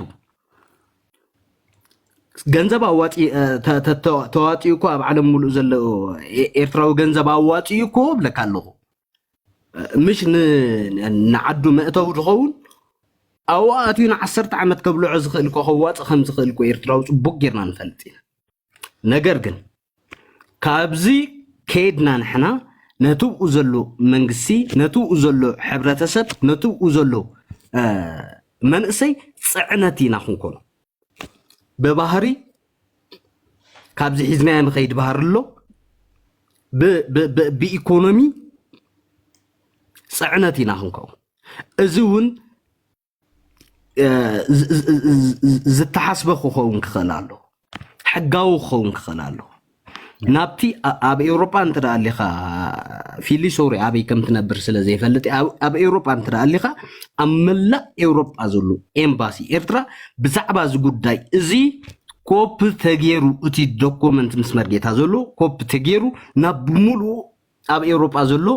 ገንዘብ ኣዋፂ ተዋፂኡ እኮ ኣብ ዓለም ሙሉእ ዘሎ ኤርትራዊ ገንዘብ ኣዋፂኡ እኮ እብለካ ኣለኹ። ምሽ ንዓዱ መእተዊ ዝኸውን ኣብኡ ኣትዩ ንዓሰርተ ዓመት ከብልዖ ዝኽእል እኮ ከዋፅእ ከም ዝኽእል እኮ ኤርትራዊ ፅቡቅ ጌርና ንፈልጥ ኢና። ነገር ግን ካብዚ ከይድና ንሕና ነቲ ብኡ ዘሎ መንግስቲ፣ ነቲ ብኡ ዘሎ ሕብረተሰብ፣ ነቲ ብኡ ዘሎ መንእሰይ ፅዕነት ኢና ክንኮኖ። ብባህሪ ካብዚ ሒዝናዮ ንኸይድ ባህሪ ኣሎ። ብኢኮኖሚ ፅዕነት ኢና ክንከውን። እዚ እውን ዝተሓስበ ክኸውን ክኽእል ኣሎ፣ ሕጋዊ ክኸውን ክኽእል ኣሎ። ናብቲ ኣብ ኤውሮጳ እንተ ደኣ ኣሊኻ፣ ፊሊ ሶሪ ኣበይ ከም ትነብር ስለ ዘይፈልጥ፣ ኣብ ኤውሮጳ እንተ ደኣ ኣሊኻ ኣብ መላእ ኤውሮጳ ዘሎ ኤምባሲ ኤርትራ ብዛዕባ እዚ ጉዳይ እዚ ኮፕ ተገይሩ፣ እቲ ዶኩመንት ምስ መርጌታ ዘሎ ኮፕ ተገይሩ ናብ ብምሉኡ ኣብ ኤውሮጳ ዘሎ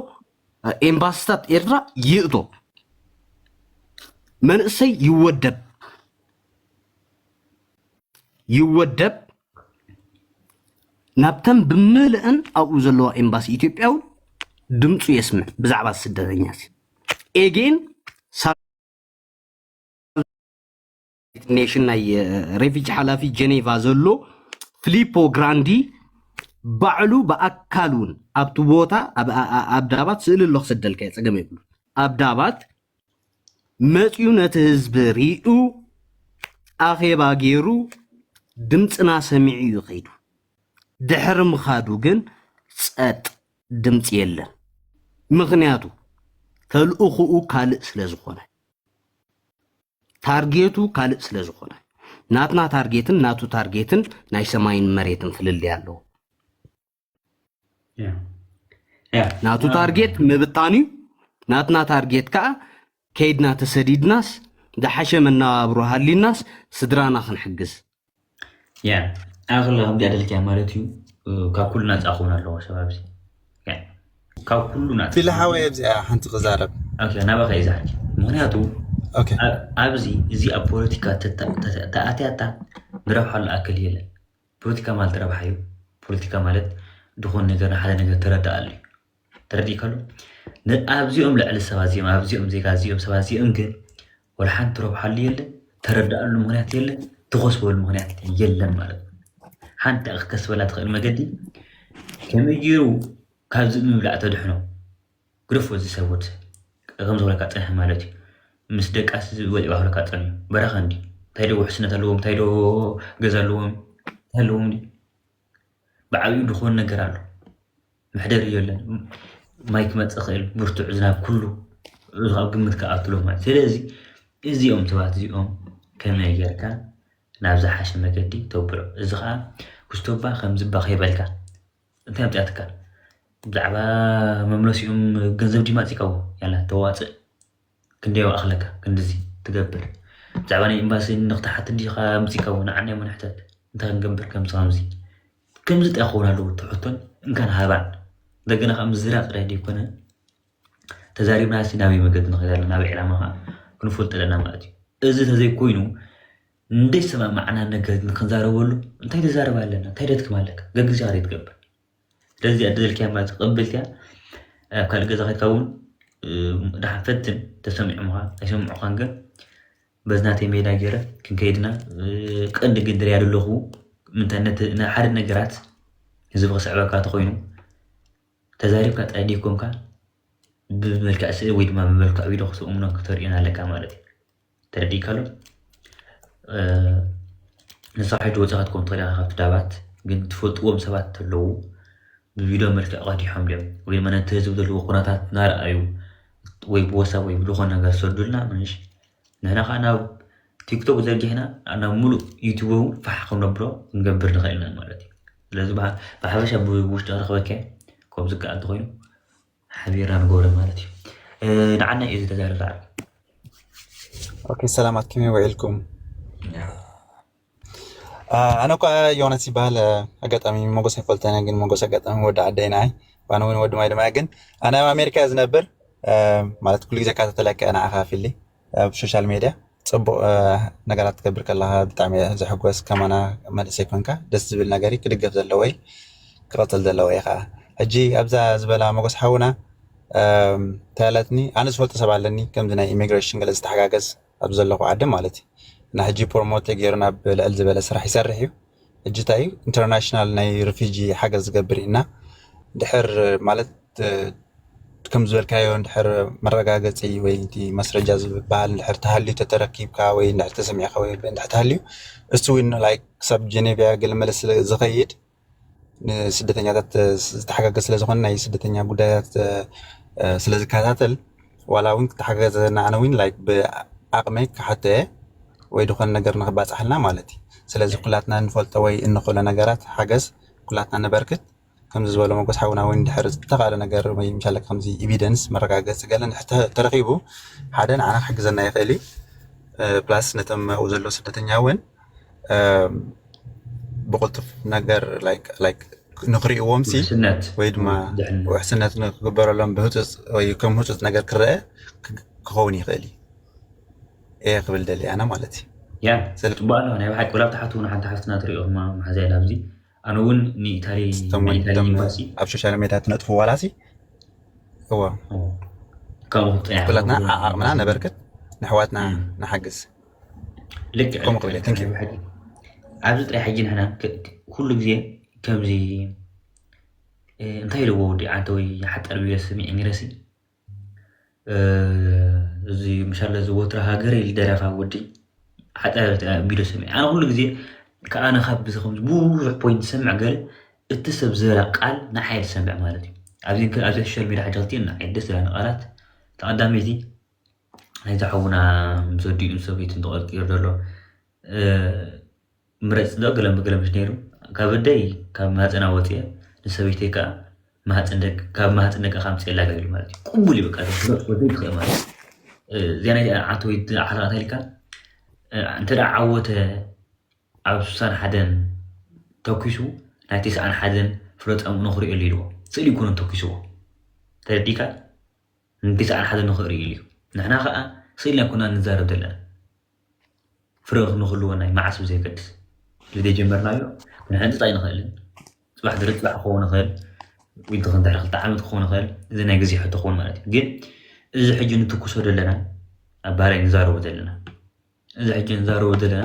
ኤምባሲታት ኤርትራ ይእቶ። መንእሰይ ይወደብ ይወደብ ናብተን ብምልእን ኣብኡ ዘለዋ ኤምባሲ ኢትዮጵያ እውን ድምፁ የስምዕ ብዛዕባ ስደተኛ። ኤጌን ኔሽን ናይ ሬፊጂ ሓላፊ ጀኔቫ ዘሎ ፊሊፖ ግራንዲ ባዕሉ ብኣካል እውን ኣብቲ ቦታ ኣብ ዳባት ስእሊ ኣሎ ክሰደልካ እየ፣ ፀገም የብሉ። ኣብ ዳባት መፅዩ ነቲ ህዝቢ ሪኡ ኣኼባ ገይሩ ድምፅና ሰሚዑ እዩ ከይዱ። ድሕሪ ምኻዱ ግን ፀጥ፣ ድምፂ የለን። ምኽንያቱ ተልእኹኡ ካልእ ስለ ዝኾነ፣ ታርጌቱ ካልእ ስለ ዝኾነ፣ ናትና ታርጌትን ናቱ ታርጌትን ናይ ሰማይን መሬትን ፍልልይ ኣለዎ። ናቱ ታርጌት ምብታን እዩ። ናትና ታርጌት ከዓ ከይድና ተሰዲድናስ ዝሓሸ መነባብሮ ሃሊናስ ስድራና ክንሕግዝ። ያ ኣኽላ ከምዚኣ ደልክያ ማለት እዩ። ካብ ኩሉ ናፃ ክኸውን ኣለዎ ሰባብዚ ካብ ኩሉ ናፃ። ፊሊ ሓወይ ኣብዚኣ ሓንቲ ክዛረብ። ናባኻ እዩ ዝሓ ምክንያቱ ኣብዚ እዚ ኣብ ፖለቲካ ተኣትያታ ንረብሓሉ ኣክል የለን። ፖለቲካ ማለት ረብሓ እዩ። ፖለቲካ ማለት ድኾን ነገር ንሓደ ነገር ተረዳኣሉ እዩ። ተረዲእካሉ ኣብዚኦም ልዕሊ ሰባት እዚኦም ኣብዚኦም ዜጋ እዚኦም ሰባት እዚኦም ግን ወላ ሓንቲ ረብሓሉ የለ፣ ተረዳኣሉ ምክንያት የለ፣ ትኸስበሉ ምክንያት የለን ማለት ነው። ሓንቲ ክትከስበላ ትኽእል መገዲ ከመይ ገይሩ ካብዚ ምብላዕ ተድሕኖ ግደፎ እዚ ሰብ ወዲ ሰብ ከም ዝበለካ ፀንሐ ማለት እዩ። ምስ ደቃስ ወፂ ባህለካ ፀንሑ በረኻ እንዲ እንታይ ዶ ውሕስነት ኣለዎም እንታይ ዶ ገዛ ኣለዎም እንታይ ኣለዎም እንዲ ብዓብዩ ድኾን ነገር ኣሎ መሕደሪ የለን ማይ ክመፅእ ክእል ብርቱዕ ዝናብ ኩሉ እዚ ካብ ግምት ክኣትሎ ማለት ስለዚ እዚኦም ሰባት እዚኦም ከመይ ጌርካ ናብ ዝሓሸ መገዲ ተብሎ እዚ ከዓ ኩስቶባ ከምዝባ ከይበልካ እንታይ ኣምፅኣትካ ብዛዕባ መምለሲኦም ገንዘብ ዲማፂካዎ ያላ ተዋፅእ ክንደይ ይኣኽለካ ክንድዚ ትገብር ብዛዕባ ናይ ኤምባሲ ንኽትሓት እንዲኻ ኣምፂካዎ ንዓናይ ምንሕተት እንታይ ክንገብር ከምዚ ከምዚ ከምዚ ጥያ ክኸውን ኣለዎ ትሕቶን እንካን ሃባን እንደገና ከዓ ምዝራብ ጥራይ ዘይኮነ ተዛሪብና ሲ ናበይ መገዲ ንኸይድ ኣለና ናበይ ዕላማ ከዓ ክንፈልጥ ኣለና ማለት እዩ እዚ ተዘይኮይኑ እንደይሰማማዕና ነገር ክንዛረበሉ እንታይ ተዛረብ ኣለና እንታይ ደትክም ኣለካ ገግዚ ካ ትገብር ስለዚ ኣደልክያ ማለት ትቕብል እያ። ኣብ ካልእ ገዛ ከድካ እውን ደሓን ፈትን ተሰሚዖምኻ ኣይሰምዑኻን ግን በዚ ናተይ ሜዳ ገይረ ክንከይድና ቀንዲ ግን ድርያ ዘለኹ ምንታይ ሓደ ነገራት ህዝቢ ክስዕበካ ተኮይኑ ተዛሪብካ ጥራይ ደይኮንካ ብመልክዕ ስእሊ ወይ ድማ ብመልክዕ ቪድዮ ክትእምኖ ክተርእዮን ኣለካ ማለት እዩ። ተረዲእካሎ? ንስኻ ሕጂ ወፂኻ ትኮን ትኽእል ኢኻ ካብቲ ዳባት ግን ትፈልጥዎም ሰባት ተለዉ ብቪድዮ መልክዕ ቀዲሖም ድዮም ወይ ድማ ነቲ ህዝቢ ዘለዎ ኩነታት እናረኣዩ ወይ ብወሳብ ወይ ብዝኾነ ነገር ዝሰዱልና ምንሽ ንሕና ከዓ ናብ ቲክቶክ ዘርጊሕና ናብ ሙሉእ ዩቱብ እውን ፋሕ ክንነብሮ ክንገብር ንኽእል ኢና ማለት እዩ። ስለዚ ብሓፈሻ ብውሽጢ ክረኽበካ ከም ዝከኣል ተኮይኑ ሓቢርና ንገብሮ ማለት እዩ። ንዓና እዩ ዝተዛረብ ዛዕባ። ኦኬ ሰላማት ከመይ ውዒልኩም? ኣነ እኳ ዮናስ ይበሃል። ኣጋጣሚ ሞጎስ ኣይፈልጠነ ግን ሞጎስ ኣጋጣሚ ወዲ ዓደይ ንዓይ ዋነ እውን ወዲ ማይ ድማ ግን ኣነ ኣብ ኣሜሪካ ዝነብር ማለት ኩሉ ግዜ ካተተለካ ንዓኻ ፊሊ ኣብ ሶሻል ሜድያ ፅቡቅ ነገራት ትገብር ከለካ ብጣዕሚ ዘሕጎስ ከማና መንእሰይ ኮንካ ደስ ዝብል ነገር ክድገፍ ዘለዎ ክቐፅል ዘለዎ እዩ ከዓ ሕጂ ኣብዛ ዝበላ ሞጎስ ሓውና ተያለትኒ ኣነ ዝፈልጦ ሰብ ኣለኒ ከምዚ ናይ ኢሚግሬሽን ገለ ዝተሓጋገዝ ኣብ ዘለኹ ዓዲ ማለት እዩ እና ሕጂ ፕሮሞት ገይሩ ናብ ልዕል ዝበለ ስራሕ ይሰርሕ እዩ ሕጂ እንታይ እዩ ኢንተርናሽናል ናይ ሪፊጂ ሓገዝ ዝገብር እና ድሕር ማለት ከም ዝበልካዮ እንድሕር መረጋገፂ ወይ እቲ መስረጃ ዝበሃል እንድሕር ተሃልዩ ተተረኪብካ ወይ እንድሕር ተሰሚዕካ ወይ እንድሕር ተሃልዩ እሱ እውን like ክሳብ ጀኔቭያ ገለ መለ ስለ ዝኸይድ ንስደተኛታት ዝተሓጋገዝ ስለ ዝኾነ ናይ ስደተኛ ጉዳያት ስለ ዝከታተል ዋላ እውን ክተሓገዘና ኣነ እውን like ብዓቕመይ ክሓቶ እየ ወይ ዝኾነ ነገር ንክባፃሕልና ማለት እዩ ስለዚ ኩላትና እንፈልጦ ወይ እንኽእሎ ነገራት ሓገዝ ኩላትና ነበርክት ከምዚ ዝበሎ መጎስ ሓውና እውን ድሕር ዝተኻለ ነገር ወይ ምሻለ ከምዚ evidence መረጋገፂ ገለ ተረኺቡ ሓደ ንዓና ክሕግዘና ይኽእል እዩ plus ነቶም ኣብኡ ዘሎ ስደተኛ እውን ብቕልጡፍ ነገር ንክርእዎም ሲ ወይ ድማ ውሕስነት ንክግበረሎም ብህፁፅ ወይ ከም ህፁፅ ነገር ክረአ ክኸውን ይኽእል እዩ እየ ክብል ደሊ ኣነ ማለት እዩ ያ ጽቡቅ ኣለዋ ናይ ብሓቂ ወላ ብትሓቱ ንሓንቲ ሓፍትና ትሪኦ ድማ መሓዝያ ኢላ ኣብዚ ኣነ እውን ንኢታሊ ኤምባሲ ኣብ ሶሻል ሜድያ ትነጥፉ ዋላ ሲ እዎ ከምኡ ክትፅንሕ ኩላትና ዓቕምና ነበርክት ንሕዋትና ንሓግዝ ልክዕ ከምኡ ክብል እየ thank you ኣብዚ ጥራይ ሕጂ ንሕና ኩሉ ግዜ ከምዚ እንታይ ኢልዎ ወዲ ዓንተ ወይ ሓጠር ቢለ ስሚዕ ነይረሲ እዚ ምሻለ እዚ ወትረ ሃገረይ ዝደረፋ ወዲ ሓጠር ቢለ ስሚዕ ኣነ ኩሉ ግዜ ከኣነ ካብ ብዙሕ ፖይንት ዝሰምዕ ገለ እቲ ሰብ ዝበላ ቃል ንዓይ ዝሰምዕ ማለት እዩ ኣብዚ ኣብዚ ሶሻል ሚድያ ሕጂ ክልቲኤን ንዓይ ደስ ዝብላኒ ቃላት ተቐዳመይቲ ናይዚ ሓውና ምስ ወዲኡ ምስ ሰበይቱ እንትቐርቅር ዘሎ ምረፅ ዶ ገለም ብገለምሽ ነይሩ ካብ ኣደይ ካብ ማህፀና ወፅየ ንሰበይተይ ከዓ ማህፀን ደቂ ካብ ማህፀን ደቂ ከምፅየላ ገቢሉ ማለት እዩ ቅቡል እዩ በቃ ወደይ ትኽእል ማለት እዩ እዚኣ ናይ ዓተወይ ሓለቃት ኢልካ እንተ ደኣ ዓወተ ኣብ ስሳን ሓደን ተኪሱ ናይ ተስዓን ሓደን ፍረፀም ንኽሪኦ ኢልዎ ስእሊ ይኮነ ተኪስዎ ተረዲካ ንተስዓን ሓደን ንኽሪኦ ኢሉ ንሕና ከዓ ስእልና ይኮና ንዛረብ ዘለና ፍረ ንክህልወና እዩ መዓስ ብዘየገድስ እዚ ዘይጀመርናዮ ክንሕንፅፅ ኣይንኽእልን ፅባሕ ድሪ ፅባሕ ክኸውን ይኽእል ወይ ድኽን ድሕሪ ክልተ ዓመት ክኸውን ይኽእል እዚ ናይ ግዜ ሕቶ ክኸውን ማለት እዩ ግን እዚ ሕጂ ንትኩሶ ዘለና ኣብ ባህላይ ንዛረቦ ዘለና እዚ ሕጂ ንዛረቦ ዘለና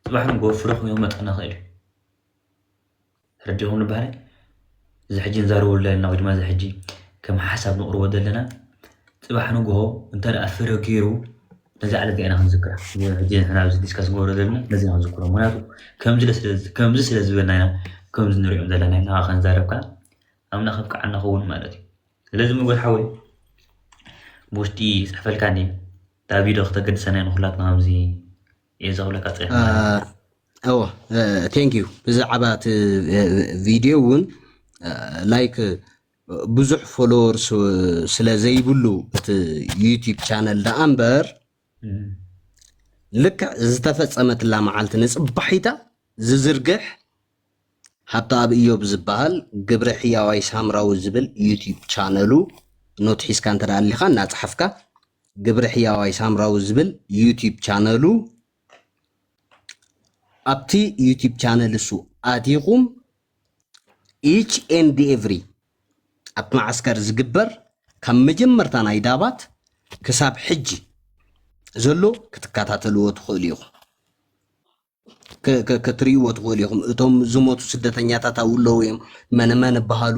ፅባሕ ንጎ ፍረ ኮይኑ መጠና ይኽእል እዩ ተረዲኹም ንባህላይ እዚ ሕጂ ንዛረበሉ ዘለና ወይ ድማ እዚ ሕጂ ከም ሓሳብ ንቕርቦ ዘለና ፅባሕ ንግሆ እንተ ደኣ ፍረ ገይሩ ነዚ ዓለት ኢና ክንዝክራ ሕጂ ንሕና ኣብዚ ዲስካስ ንገብሮ ዘለና ነዚ ኢና ክንዝክሮ ምክንያቱ ከምዚ ስለ ዝበልና ኢና ከምዚ ንሪኦም ዘለና ኢና ከንዛረብ ከዓ ኣምና ከብቅዓና ክውን ማለት እዩ ስለዚ መጎት ሓወይ ብውሽጢ ይፅሕፈልካ እኒ ዳቪዶ ክተገድሰና ንኩላትና ከምዚ እየ ዘኽብለካ ፀ እወ thank you ብዛዕባ እቲ ቪድዮ እውን like ብዙሕ followers ስለ ዘይብሉ እቲ YouTube channel ደኣ እምበር ልክዕ ዝተፈፀመትላ መዓልቲ ንፅባሒታ ዝዝርግሕ ሃብተኣብ እዮብ ዝበሃል ግብረ ሕያዋይ ሳምራዊ ዝብል YouTube channel ኡ note ሒዝካ እንተ ደኣ ኣሊኻ እናፀሓፍካ ግብረ ሕያዋይ ሳምራዊ ዝብል YouTube channel ኡ ኣብቲ YouTube channel እሱ ኣቲኹም each and every ኣብቲ መዓስከር ዝግበር ካብ መጀመርታ ናይ ዳባት ክሳብ ሕጂ ዘሎ ክትከታተልዎ ትኽእሉ ኢኹም። ከ- ከ- ክትርእይዎ ትኽእሉ ኢኹም። እቶም ዝሞቱ ስደተኛታት ኣብኡ ኣለዉ እዮም። መን መን ይበሃሉ?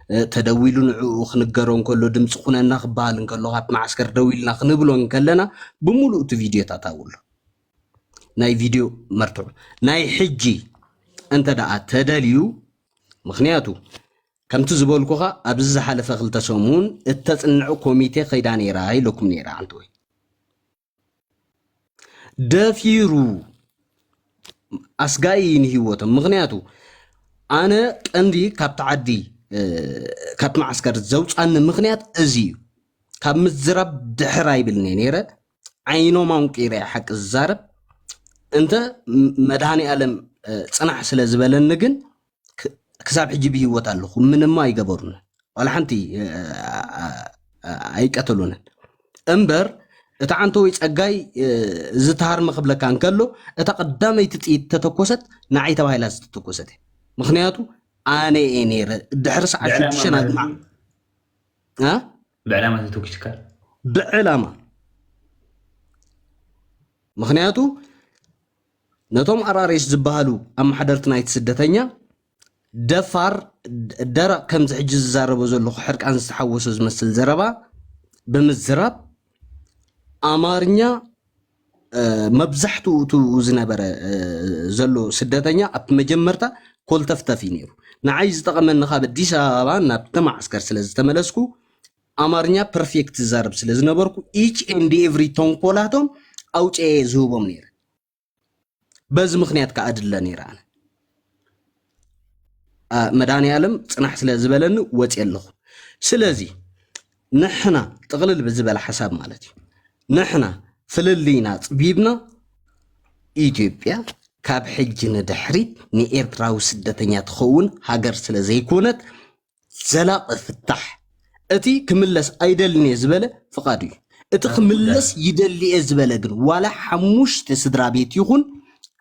እ፣ ተደዊሉ ንዕኡ ክንገሮ እንከሎ፣ ድምፂ ኩነና ክበሃል እንከሎ፣ ካብ መዓስከር ደው ኢልና ክንብሎ እንከለና፣ ብምሉእ እቲ ቪድዮታት ኣብኡ ኣሎ። ናይ ቪድዮ መርትዖ ናይ ሕጂ እንተ ደኣ ተደልዩ፣ ምኽንያቱ ከምቲ ዝበልኩኻ ኣብዚ ዝሓለፈ ክልተ ሰሙን እተጽንዕ ኮሚቴ ከይዳ ነይራ ኢለኩም ነይረ። ዓንተወይ ደፊሩ ኣስጋኢ ንህይወቶም። ምኽንያቱ ኣነ ቀንዲ ካብቲ ዓዲ፣ እ፣ ካብቲ መዓስከር ዘውፃኒ ምኽንያት እዚ እዩ። ካብ ምዝራብ ድሕር ኣይብልኒ ነይረ። ዓይኖም ኣንቂረ ሓቂ ዝዛረብ እንተ መድሃኒ ኣለም፣ እ፣ ፅናሕ ስለ ዝበለኒ ግን ክ- ክሳብ ሕጂ ብህይወት ኣለኹ። ምንም ኣይገበሩን። ዋላ ሓንቲ፣ እ፣ እ፣ እ፣ ኣይቀተሉንን። እምበር እቲ ዓንተወይ ጸጋይ፣ እ፣ ዝተሃርመ ክብለካ እንከሎ፣ እታ ቀዳመይቲ ጥይት ተተኮሰት ንዓይ ተባሂላ ዝተተኮሰት እያ። ምኽንያቱ ኣነ እየ ነይረ። ድሕሪ ሰዓት ብዕላማ ሽዱሽተ ማለት ናግማዕ እዩ? እ? ብዕላማ ተተኩስካ? ብዕላማ። ምኽንያቱ ነቶም ኣራሬስ ዝበሃሉ ኣመሓደርቲ ናይቲ ስደተኛ ደፋር፣ ደረቕ፣ ከምዚ ሕጂ ዝዛረቦ ዘለኹ ሕርቃን ዝተሓወሶ ዝመስል ዘረባ ብምዝራብ ኣማርኛ፣ እ፣ መብዛሕትኡ እቲ ዝነበረ፣ እ፣ ዘሎ ስደተኛ ኣብቲ መጀመርታ ኮልተፍተፍ እዩ ነይሩ። ንዓይ ዝጠቐመኒ ካብ ኣዲስ ኣበባ ናብቲ መዓስከር ስለ ዝተመለስኩ ኣማርኛ ፐርፌክት ዝዛረብ ስለ ዝነበርኩ each and every ተንኮላቶም ኣውፅኤ ዝህቦም ነይረ። በዚ ምኽንያት ከዓ ድለ ነይረ ኣነ። አ፣ መድኃኔዓለም ጽናሕ ስለ ዝበለኒ ወጽየ ኣለኹ። ስለዚ ንሕና ጥቕልል ብዝበለ ሓሳብ ማለት እዩ፣ ንሕና ፍልልይና ጽቢብና ኢትዮጵያ ካብ ሕጂ ንድሕሪት ንኤርትራዊ ስደተኛ ትኸውን ሃገር ስለ ዘይኮነት ዘላቒ ፍታሕ እቲ ክምለስ ኣይደልን እየ ዝበለ ፍቓዱ እዩ። እቲ ክምለስ ይደሊ እየ ዝበለ ግን ዋላ ሓሙሽተ ስድራ ቤት ይኹን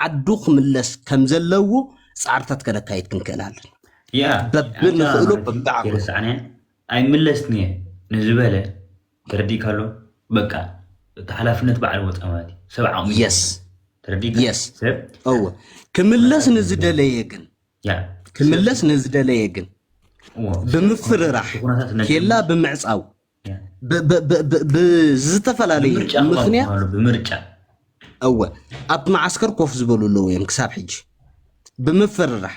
ዓዱ ክምለስ ከም ዘለዎ ጻዕርታት ከነካይድ ክንክእል ኣለና። ያ በብንኽእሎ ኣንታ በብዓቕሙ። የረሳዕናያ ኣይምለስን እየ ንዝበለ ተረዲእካ ኣሎ። በቃ እቲ ሓላፍነት በዓል ወፃ ማለት እዩ። ሰብ ዓቕሚ የስ ተረዲእካ የስ ሰብ እወ ክምለስ ንዝደለየ ግን ያ ክምለስ ንዝደለየ ግን እዎ። ብምፍርራሕ እቲ ኩነታት ነቲ- ኬላ ብምዕፃው ያ። ብ- ብ- ብ- ብ- ብዝተፈላለየ ብምርጫ ክባል ምኽንያት ክባሉ ብምርጫ እወ ኣብቲ መዓስከር ኮፍ ዝበሉ ኣለዉ እዮም ክሳብ ሕጂ ብምፍርራሕ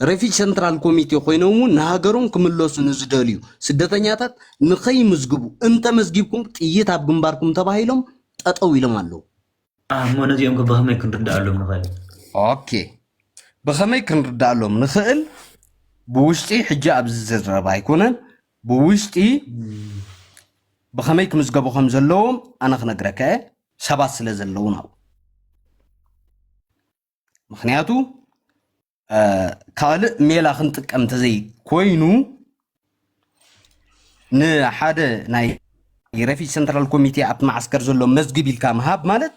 ሬፊጅ ሰንትራል ኮሚቴ ኮይኖም እውን ንሃገሮም ክምለሱ ንዝደልዩ ስደተኛታት ንኸይምዝግቡ እንተመዝጊብኩም ጥይት ኣብ ግንባርኩም ተባሂሎም ጠጠው ኢሎም ኣለዉ። እሞ ነዚኦም ከ ብኸመይ ክንርዳኣሎም ንኽእል? ኦኬ ብኸመይ ክንርዳኣሎም ንኽእል? ብውሽጢ ሕጂ ኣብዚ ዝዝረብ ኣይኮነን። ብውሽጢ ብኸመይ ክምዝገቡ ከም ዘለዎም ኣነ ክነግረካ እየ። ሰባት ስለ ዘለዉ ናው ምኽንያቱ እ፣ ካልእ ሜላ ክንጥቀም እንተዘይ ኮይኑ ንሓደ ናይ ሬፊጅ ሰንትራል ኮሚቴ ኣብቲ መዓስከር ዘሎ መዝግብ ኢልካ ምሃብ ማለት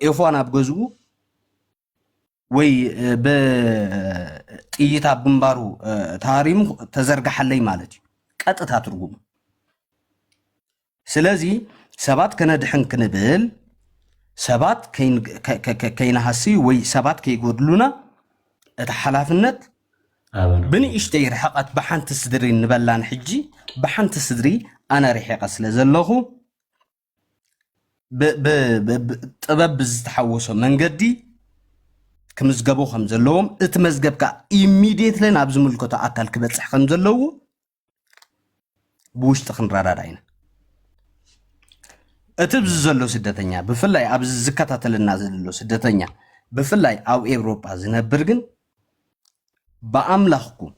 ኤፎን ኣብ ገዝኡ ወይ እ፣ ብጥይት ኣብ ግንባሩ እ፣ ተሃሪሙ ተዘርግሓለይ ማለት እዩ ቀጥታ ትርጉሙ። ስለዚ ሰባት ከነድሕን ክንብል ሰባት ከይን- ከ- ከ- ከ- ከይንሃሲ ወይ ሰባት ከይጎድሉና እቲ ሓላፍነት ኣበና ብንእሽተይ ርሕቐት ብሓንቲ ስድሪ ንበላን ሕጂ ብሓንቲ ስድሪ ኣነ ርሒቐ ስለ ዘለኹ ብ- ብ- ብ- ብ- ጥበብ ብዝተሓወሶ መንገዲ ክምዝገቡ ከም ዘለዎም እቲ መዝገብ ከዓ ኢሚድየትሊ ናብ ዝምልከቶ ኣካል ክበፅሕ ከም ዘለዎ ብውሽጢ ክንረዳዳ ኢና። እቲ ኣብዚ ዘሎ ስደተኛ ብፍላይ ኣብዚ ዝከታተልና ዘሎ ስደተኛ ብፍላይ ኣብ ኤውሮጳ ዝነብር ግን ብኣምላኽኩም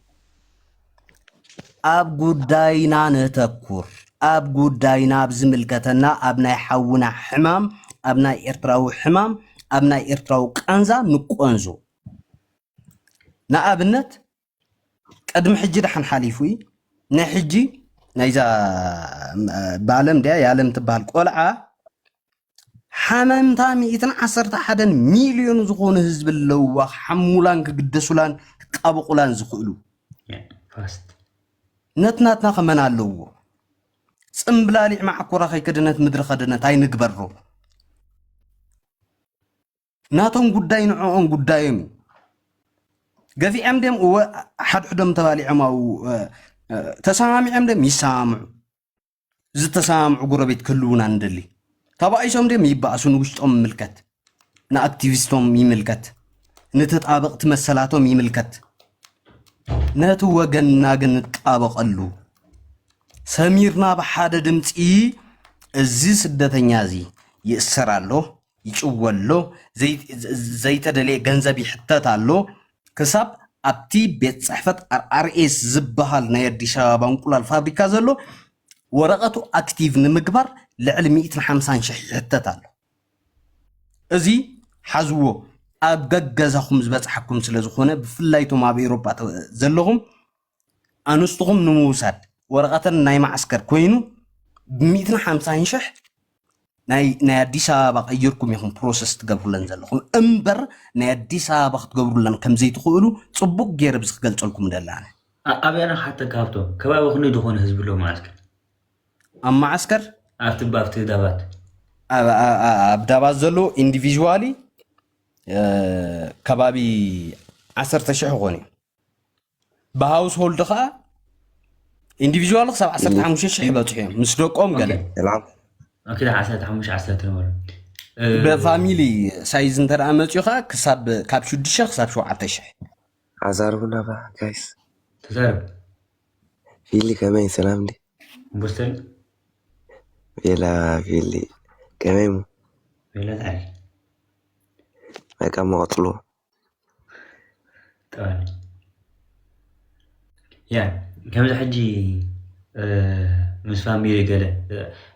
ኣብ ጉዳይና ነተኩር፣ ኣብ ጉዳይና ኣብ ዝምልከተና ኣብ ናይ ሓውና ሕማም ኣብ ናይ ኤርትራዊ ሕማም ኣብ ናይ ኤርትራዊ ቃንዛ ንቆንዞ። ንኣብነት ቅድሚ ሕጂ ደሓን ሓሊፉ እዩ። ናይ ሕጂ ናይዛ ብኣለም ድያ የኣለም ትበሃል ቆልዓ ሓመምታ ሚእትን ዓሰርተ ሓደን ሚልዮን ዝኾኑ ህዝቢ ኣለውዋ ክሓሙላን ክግደሱላን ክጣበቑላን ዝኽእሉ ፋስት ነትናትና ከመን ኣለዎ። ጽምብላሊዕ ማዕኮራ ከይከደነት ምድሪ ከደነት ኣይንግበሮ። ናቶም ጉዳይ ንዕኦም ጉዳዮም እዩ። ገፊዖም ደም እወ ሓድሕዶም ተባሊዖም ኣው ተሰማሚዖም ደም ይሰማምዑ። ዝተሰማምዑ ጎረቤት ክህልውና ንደሊ። ተባኢሶም ደም ይበኣሱ ንውሽጦም ይምልከት፣ ንኣክቲቪስቶም ይምልከት፣ ንተጣበቕቲ መሰላቶም ይምልከት። ነቲ ወገንና ግን ንጣበቐሉ። ሰሚርና ብሓደ ድምፂ እዚ ስደተኛ እዚ ይእሰር ኣሎ፣ ይጭወ ኣሎ፣ ዘይተደለየ ገንዘብ ይሕተት ኣሎ። ክሳብ ኣብቲ ቤት ፅሕፈት ኣርኣርኤስ ዝበሃል ናይ ኣዲስ ኣበባ እንቁላል ፋብሪካ ዘሎ ወረቐቱ ኣክቲቭ ንምግባር ልዕሊ ሚእትን ሓምሳን ሽሕ ይሕተት ኣሎ። እዚ ሓዝዎ ኣብ ገገዛኹም ዝበፅሓኩም ስለ ዝኾነ ብፍላይ ቶም ኣብ ኤሮጳ ዘለኹም ኣንስትኹም ንምውሳድ ወረቐተን ናይ ማዕስከር ኮይኑ ብሚእትን ሓምሳን ሽሕ ናይ ኣዲስ ኣበባ ቀይርኩም ኢኹም ፕሮሰስ ትገብሩለን ዘለኹም እምበር ናይ ኣዲስ ኣበባ ክትገብሩለን ከምዘይትኽእሉ ፅቡቅ ገይረ ብዚ ክገልፀልኩም ደላነ። ኣበያና ሓተካ ሃብቶም ከባቢ ክንደይ ዝኾነ ህዝቢ ኣሎ ማዕስከር? ኣብ ማዕስከር ኣብቲ ኣብቲ ዳባት ኣብ ዳባት ዘሎ ኢንዲቪዥዋሊ ከባቢ ዓሰርተ ሽሕ ይኾን እዩ። ብሃውስሆልድ ከዓ ኢንዲቪዥዋል ክሳብ ዓሰርተ ሓሙሽተ ሽሕ ይበፅሑ እዮም ምስ ደቆም ገለ። ብፋሚሊ ሳይዝ እንተ ደኣ መፅኡ ከዓ ክሳብ ካብ ሽዱሽተ ክሳብ ሸውዓተ ሽሕ። ኣዛርቡና ባ ጋይስ። ተዛረብ። ፊሊ ከመይ ሰላም እንዴ? ቦስተን ቤላ ፊሊ ከመይ ሙ? ቤላ ዛሬ በቃ መቐፅሉ ጠዋኒ ያ ከምዚ ሕጂ ምስ ፋሚሊ ገለ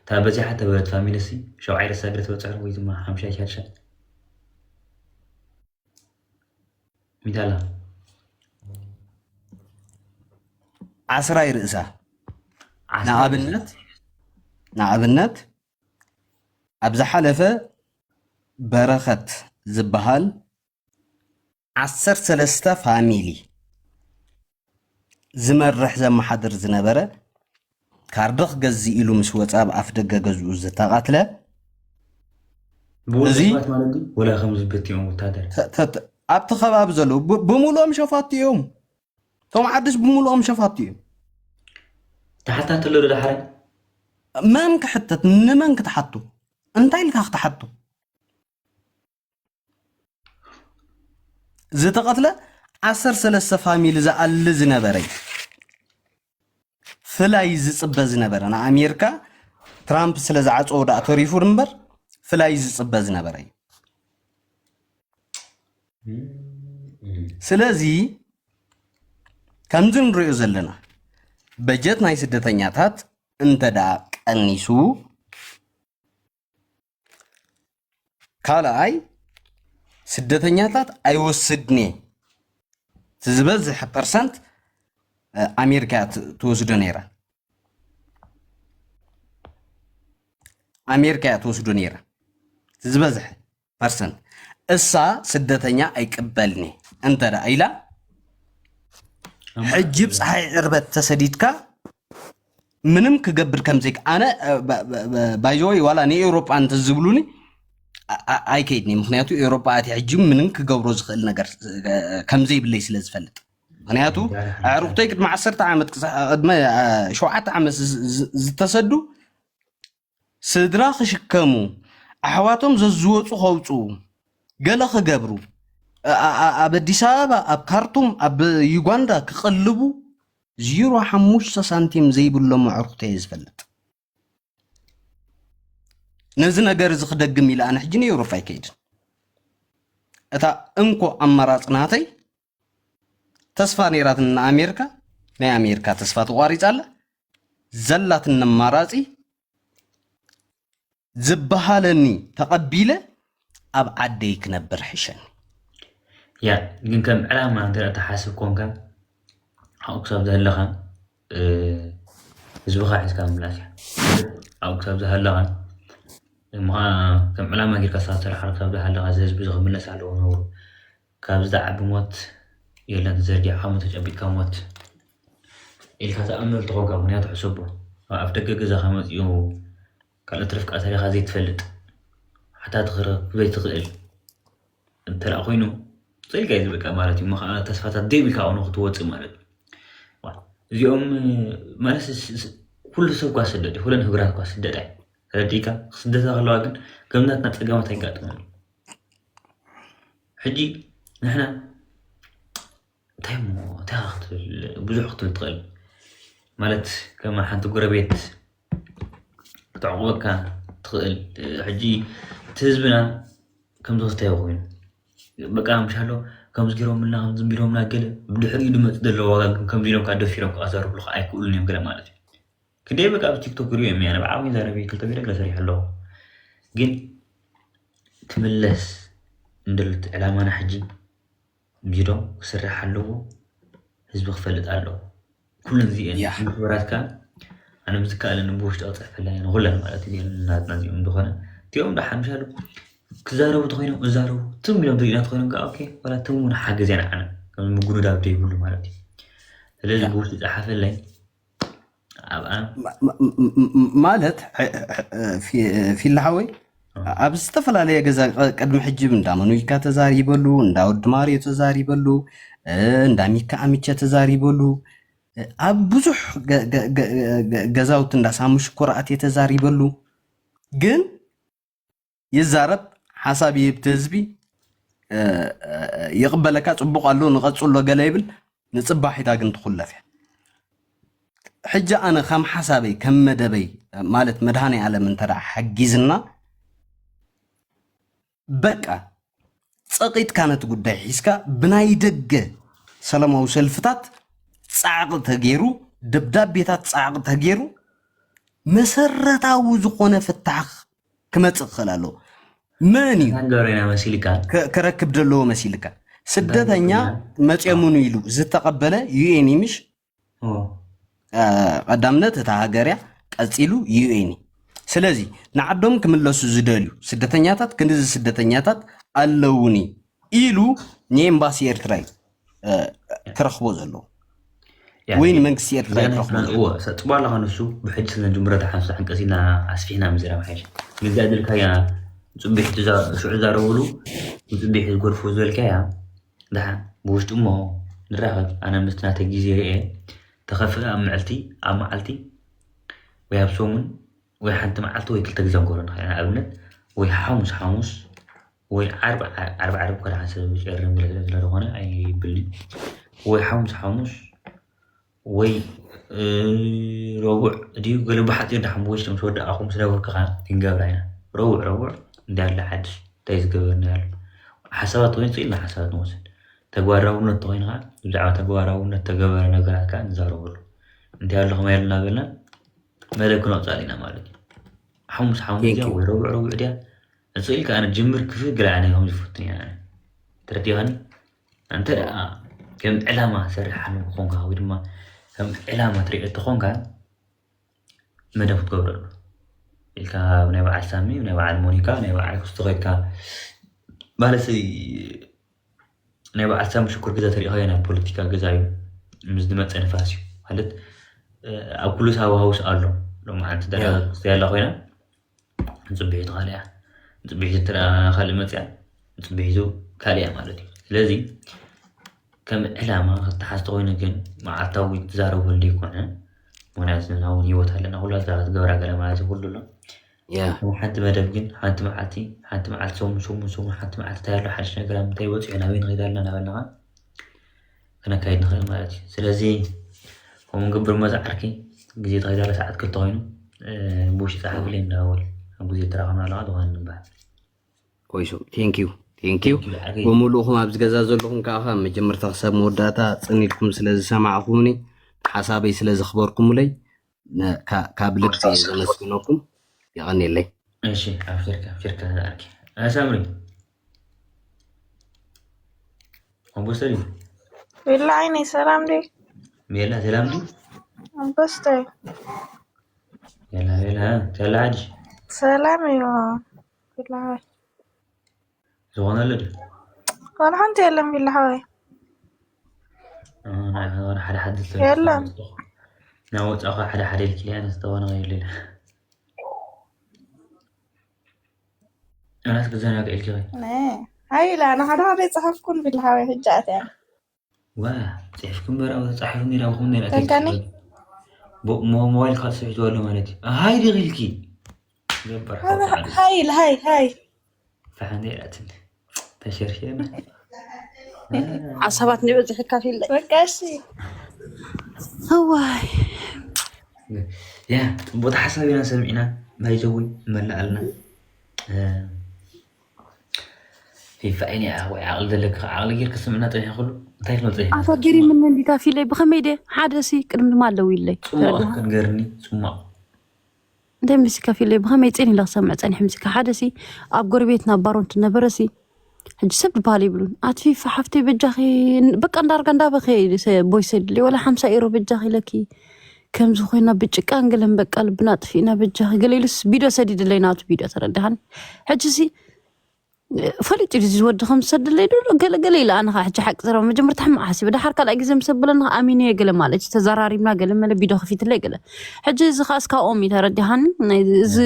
እታ በዚሓ ተበለት ፋሚሊ ሲ ሸውዓይ ረሳ ገለ ተበፅሑ ወይ ድማ ሓምሻይ ሻድሻይ ሚታላ ዓስራ ይርእሳ። ንኣብነት ንኣብነት ኣብ ዝሓለፈ በረኸት ዝበሃል ዓሰርተ ሰለስተ ፋሚሊ ዝመርሕ ዘመሓድር ዝነበረ ካርዲ ክገዝእ ኢሉ ምስ ወፀ ኣብ ኣፍ ደገ ገዝኡ ዝተቐትለ። እዚ ወላ ከም ዝበትኦም ወታደር ኣብቲ ከባቢ ዘለዉ ብምሉኦም ሸፋቱ እዮም። እቶም ዓድስ ብምሉኦም ሸፋቱ እዮም። ተሓታቲ ኣሎ ዶ ዳሕራይ? መን ክሕተት? ንመን ክትሓቱ? እንታይ ኢልካ ክትሓቱ? ዝተቐትለ ዓሰርተ ሰለስተ ፋሚሊ ዝኣሊ ዝነበረ እዩ። ፍላይ ዝፅበ ዝነበረ ንኣሜሪካ ትራምፕ ስለ ዝዓፀዎ ደኣ ተሪፉ እምበር ፍላይ ዝፅበ ዝነበረ እዩ። ስለዚ ከምዚ ንሪኦ ዘለና በጀት ናይ ስደተኛታት እንተ ደኣ ቀኒሱ ካልኣይ ስደተኛታት ኣይወስድን እየ። እቲ ዝበዝሕ ፐርሰንት ኣሜሪካ እያ ትወስዶ ነይራ። ኣሜሪካ እያ ትወስዶ ነይራ። እቲ ዝበዝሕ ፐርሰንት እሳ ስደተኛ ኣይቅበልን እየ እንተ ደኣ ኢላ ሕጂ ብፀሓይ ዕርበት ተሰዲድካ ምንም ክገብር ከምዘይ ኣነ ባይዘወይ ዋላ ንኤውሮጳ እንተ ዝብሉኒ ኣይከይድኒ። ምክንያቱ ኤውሮጳ ኣቲ ሕጂ ምንም ክገብሮ ዝኽእል ነገር ከምዘይብለይ ስለ ዝፈልጥ ምክንያቱ ኣዕሩክተይ ቅድሚ ዓሰርተ ዓመት ቅድሚ ሸውዓተ ዓመት ዝተሰዱ ስድራ ክሽከሙ ኣሕዋቶም ዘዝወፁ ከውፅኡ ገለ ክገብሩ ኣብ ኣዲስ ኣበባ ኣብ ካርቱም ኣብ ዩጋንዳ ክቐልቡ ዚሮ ሓሙሽተ ሳንቲም ዘይብሎም ኣዕሩኽተይ እየ ዝፈልጥ። ነዚ ነገር እዚ ክደግም ኢለ ኣነ ሕጂ ንኤውሮፓ ኣይከይድን። እታ እንኮ ኣማራፂ ናተይ ተስፋ ነይራትኒ ንኣሜሪካ፣ ናይ ኣሜሪካ ተስፋ ተቋሪፃ ኣላ። ዘላትኒ ኣማራፂ ዝበሃለኒ ተቐቢለ ኣብ ዓደይ ክነብር ሕሸኒ። ያ ግን ከም ዕላማ እንተ ትሓስብ ኮንካ ኣብኡ ክሳብ ዘህለኻ ህዝብኻ ሒዝካ ምምላስ እያ። ኣብኡ ክሳብ ዝሃለኻ እሞ ከም ዕላማ ጌርካ ስኻ ትሰርሓሉ ክሳብ ዝሃለኻ እዚ ህዝቢ እዚ ክምለስ ኣለዎ ነብሩ። ካብ ዝዓቢ ሞት የለን ተዘርጊዕካ ሞ ተጨቢጥካ ሞት። ኢልካ ትኣምነሉ ተኾንካ፣ ምኽንያቱ ሕሰቦ፣ ኣብ ኣፍ ደገ ገዛኻ መፂኡ ካልኦት ርፍቃ ተሪኻ ዘይትፈልጥ፣ ሓታ ትኽረብ ዘይትኽእል እንተ ደኣ ኮይኑ፣ ፅልካ እዩ ዝበቃ ማለት እዩ። እሞ ከዓ ተስፋታት ደይብልካ ኾነ ክትወፅእ ማለት እዩ። ዋ፣ እዚኦም ማለት ስ- ስ- ኩሉ ሰብ እኳ ስደድ እዩ፣ ኩለን ህግራት እኳ ስደድ ኣይ ተረዲእካ። ክስደታ ከለዋ ግን ከም ናትና ፀገማት ኣይጋጥመን። ሕጂ ንሕና እንታይ እሞ እንታይ ክትብል፣ ብዙሕ ክትብል ትኽእል ማለት ከም ሓንቲ ጎረቤት ክትዕቑበካ ትኽእል። ሕጂ እቲ ህዝብና ከምዚ ክስታይ ኮይኑ በቃ ምሻሎ ከምዚ ገይሮምልና ከምዚ ቢሎምና ገለ ብድሕሪኡ ድመፅ ዘሎ ዋጋ ግን ከምዚ ኢሎም ከዓ ደፊሮም ከዓ ዘርብሉ ከዓ ኣይክእሉን እዮም ገለ ማለት እዩ። ክደይ በቃ ኣብ ቲክቶክ ሪኦ እዮም ያነ ብዓብይ ዛረቢ ክልተ ገለ ገለ ሰሪሑ ኣለዎ ግን ክምለስ እንደሉት ዕላማና ሕጂ ቢሮ ክስራሕ ኣለዎ። ህዝቢ ክፈልጥ ኣለዎ። ኩለን እዚአን ያ። ምሕበራት ከዓ ኣነ ብዝከኣለኒ ብውሽጢ ክፅሕፈላ እየ ንኩለን ማለት እዚአን ናትና እዚኦም እንደኾነ እቲኦም ዳ ሓምሻሉ ክዛረቡ ተኮይኖም እዛረቡ ትም ኢሎም ትሪእና ተኮይኖም ከዓ ኦኬ ዋላ ትም እውን ሓገዝ እያ ንዓና ከም ምጉድዳብ ዘይብሉ ማለት እዩ። ስለዚ ያ። ብውሽጢ ፀሓፈለይ ኣብኣ ማ- ማ- ማ- ማለት ሕ- ሕ- ፊ- ፊላ ሓወይ ኣብ ዝተፈላለየ ገዛ ቀ- ቅድሚ ሕጂ እንዳ መኑይካ ተዛሪበሉ፣ እንዳ ወዲ ማርዮ ተዛሪበሉ፣ እ፣ እንዳ ሚካ ኣሚቸ ተዛሪበሉ፣ እ፣ ኣብ ብዙሕ ገ- ገ- ገ- ገ- ገዛውቲ እንዳ ሳሙ ሽኮር ኣትየ ተዛሪበሉ። ግን ይዛረብ፣ ሓሳብ ይህብ፣ እቲ ህዝቢ እ፣ እ፣ ይቕበለካ፣ ጽቡቕ ኣሎ፣ ንቐጽሎ ገለ ይብል፣ ንጽባሒታ ግን ትኹለፍ እያ። ሕጂ ኣነ ከም ሓሳበይ ከም መደበይ ማለት መድሃኔ ዓለም እንተ ደኣ ሓጊዝና በቃ ጸቒጥካ ነቲ ጉዳይ ሒዝካ ብናይ ደገ ሰላማዊ ሰልፍታት ጻዕቒ ተገይሩ፣ ደብዳቤታት ጻዕቒ ተገይሩ መሰረታዊ ዝኾነ ፍታሕ ክመጽእ ክኽእል ኣለዎ። መን እዩ ሃንጋሪና መሲልካ ከ- ከረክብ ዘለዎ መሲልካ? ስደተኛ መጽዮምኑ ኢሉ ዝተቐበለ ዩኤን እዩ ምሽ? ኦ፣ አ፣ ቀዳምነት እታ ሃገር እያ፣ ቀጺሉ ዩኤን እዩ። ስለዚ ንዓዶም ክምለሱ ዝደልዩ ስደተኛታት ክንድዚ ስደተኛታት ኣለውኒ ኢሉ ንኤምባሲ ኤርትራ እዩ እ፣ ክረኽቦ ዘለዎ ያኒ ወይ ንመንግስቲ ኤርትራ እዚኣ ናይ ክረኽቦ ትናን ዘለዎ። እወ፣ ሰ- ጽቡቅ ኣለኻ ንሱ ብሕጂ ስለ ንጅምሮ ተሓንሱ ሕንቀሲና ኣስፊሕና ምዝራብ ሓይሽ። ንዛ ድልካያ ጽቢሕ ትዛ- ሽዑ ዛረብሉ ጽቢሕ ዝጎርፎ ዝበልካያ ድሓን ብውሽጡ እሞ ንራኸብ። ኣነ ምስቲ ናተይ ግዜ ርኤ ተኸፍእ ኣብ ምዕልቲ ኣብ መዓልቲ ወይ ኣብ ሰሙን ወይ ሓንቲ መዓልቲ ወይ ክልተ ግዜ ንገብሮ ንኽእል ኢና። ንኣብነት ወይ ሓሙስ ሓሙስ ወይ ዓርብ ዓ- ዓርብ ዓርብ እኳ ደሓን ሰብ ጨርም ገለ ገለ ዝኾነ ኣይብልን ወይ ሓሙስ ሓሙስ ወይ እ፣ ረቡዕ ድዩ ገለ ብሓፂር ደሓን ብወሽጢ ምስ ወዳእኹም ምስ ነበርኩ ከዓ ክንገብራ ኢና። ረቡዕ ረቡዕ እንታይ ኣሎ ሓድሽ እንታይ ዝገበርና ኣሎ ሓሳባት ተኮይኑ ስኢልና ሓሳባት ንወስድ ተግባራውነት ተኮይኑ ከዓ ብዛዕባ ተግባራውነት ተገበረ ነገራት ከዓ ንዛረበሉ እንታይ ኣሎ ከመይ ኣሎ እናበልና መደብ ክነውፃል ኢና ማለት እዩ። ሓሙስ ሓሙስ Thank ድያ you። ወይ ረቡዕ ረቡዕ ድያ እፅኢልካ ኣነ ጅምር ክፍግር ኣነ ከም ዝፈትን እያ ኣነ ተረዲኻኒ። እንተ ደኣ ከም ዕላማ ሰርሕ ኣለኹ ኮንካ ወይ ድማ ከም ዕላማ ትሪኦ ተኾንካ መደብ ክትገብረሉ ኢልካ ናይ በዓል ሳሚ ናይ በዓል ሞኒካ ናይ በዓል ክስቶ ኮይካ ማለት ናይ በዓል ሳሚ ሽኩር ግዛ ተሪእኻዮ ናይ ፖለቲካ ግዛ እዩ ምስ ዝመፀ ንፋስ እዩ ማለት ኣብ ኩሉ ሳብ ሃውስ ኣሎ ሎማዓንቲ ደረጃ ያላ ኮይና ንፅብሒቱ ካልእ እያ ንፅብሒቱ ትረኣ ካልእ መፅያ ንፅብሒቱ ካልእ እያ ማለት እዩ ስለዚ ከም ዕላማ ክተሓዝ ተኮይኑ ግን መዓልታዊ ትዛረበሉ ዘይኮነ ምክንያቱ ንሕና እውን ሂወት ኣለና ኩላ ዝዛረብ ትገብራ ገለ ማለት እዩ ኩሉ ኣሎ ሓንቲ መደብ ግን ሓንቲ መዓልቲ ሓንቲ መዓልቲ ሰሙን ሰሙን ሰሙን ሓንቲ መዓልቲ እንታይ ኣሎ ሓድሽ ነገር ኣብ ምንታይ በፂሑ ናበይ ንኸይድ ኣለና እናበልና ከዓ ክነካይድ ንኽእል ማለት እዩ ስለዚ ከምኡ ንገብር መዛ ዓርኪ ግዜ ተኸይዳለ ሰዓት ክልተ ኮይኑ ብውሽጢ ፀሓፍለይ እንዳወል ኣብ ግዜ ተራኸብና ኣለዋ ዝኾነ ንበሃል ኮይሱ ቴንኪዩ ቴንኪዩ ብምሉእኹም ኣብዚ ገዛ ዘለኹም ከዓ ካብ መጀመርታ ክሳብ መወዳእታ ፅን ኢልኩም ስለ ዝሰማዕኹምኒ ሓሳበይ ስለ ዘኽበርኩምለይ ካብ ልቢ ዘመስግነኩም የቐኒለይ እሺ ኣብሽርካ ኣብሽርካ ኣርኪ ሳምሪ ኣንበሳ ድዩ? ቢላ ዓይነይ ሰላም ድዩ? ቤላ ሰላም ድዩ? ኣንበስተይ ቤላ ቤላ ሰላ ሓድሽ ሰላም እዩ ቢላ ዝኾነ ኣሎ ድዩ? ዋላ ሓንቲ የለን ቢላ ሓወይ ሓደ ሓደ የለን ናብ ወፃእኳ ሓደ ሓደ ኢልኪ ኣነስ ተዋናዋይ የለን። ኣናስ ክዘናግዕ ኢልኪ ወይ? ሃይ ኢላ ንሓደ ሓደ ይፅሓፍኩን ቢል ሓወይ ሕጂ ኣትያ ዋ፣ ፅሕፍኩም በራ ፃሕፉ ሚራ ብኹም ነራ ከንካኒ ሞባይል ካብ ፅሒቱ ኣሎ ማለት እዩ። ሃይ ዲኺ ኢልኪ ገበር ሓውታ ዓሊ ሃይ ኢል ሃይ ሃይ ፈሓንደ ኢላትን ተሸርሽርና ሓሳባት ንብዝሕ ካፊል በቃ እሺ እዋይ ያ ፅቡቅ ሓሳብ ኢና ሰሚዕና። ባይዘዊ መላኣልና ፊፋ ዓይኒ ወይ ዓቕሊ ዘለካ ዓቕሊ ጌርካ ስምዕና ፀኒሕክሉ እንታይ ክመፀ ኣታ ገሪምኒ እንዲታ ፊለይ ብኸመይ ደ ሓደ ሲ ቅድሚ ድማ ኣለዉ ኢለይ ፅሙቕ ክንገርኒ ፅሙቕ እንታይ ምስካ ፊለይ ብኸመይ ፅን ኢለ ክሰምዕ ፀኒሕ ምስካ ሓደ ሲ ኣብ ጎረቤትና ባሮንት ነበረ ሲ ሕጂ ሰብ ዝበሃል ይብሉን ኣቲ ፊፋ ሓፍተይ በጃኺ በቃ እንዳርጋ እንዳበኸ ቦይ ሰድሊ ወላ ሓምሳ ኤሮ በጃኺ ኢለኪ ከምዚ ኮይና ብጭቃን ገለን በቃ ልብና ጥፊእና በጃኺ ገለ ኢሉስ ቢዶ ሰዲድለይ ናቱ ቢዶ ተረዳሃን ሕጂ ሲ ፈሊጡ ድዩ ዝወዲ ከም ዝሰድለይ ዶ ገለ ገለ ኢለ ኣነ ከዓ ሕጂ ሓቂ ዘረባ መጀመርታ ሕማቕ ሓሲበ ድሓር ካልኣይ ግዜ ምስ ኣበለኒ ከዓ ኣሚነዮ ገለ ማለት እዩ ተዘራሪብና ገለ መለ ቢዶ ከፊትለይ ገለ ሕጂ እዚ ከዓ እስካብኦም እዩ ተረዲሃኒ ናይ እዚ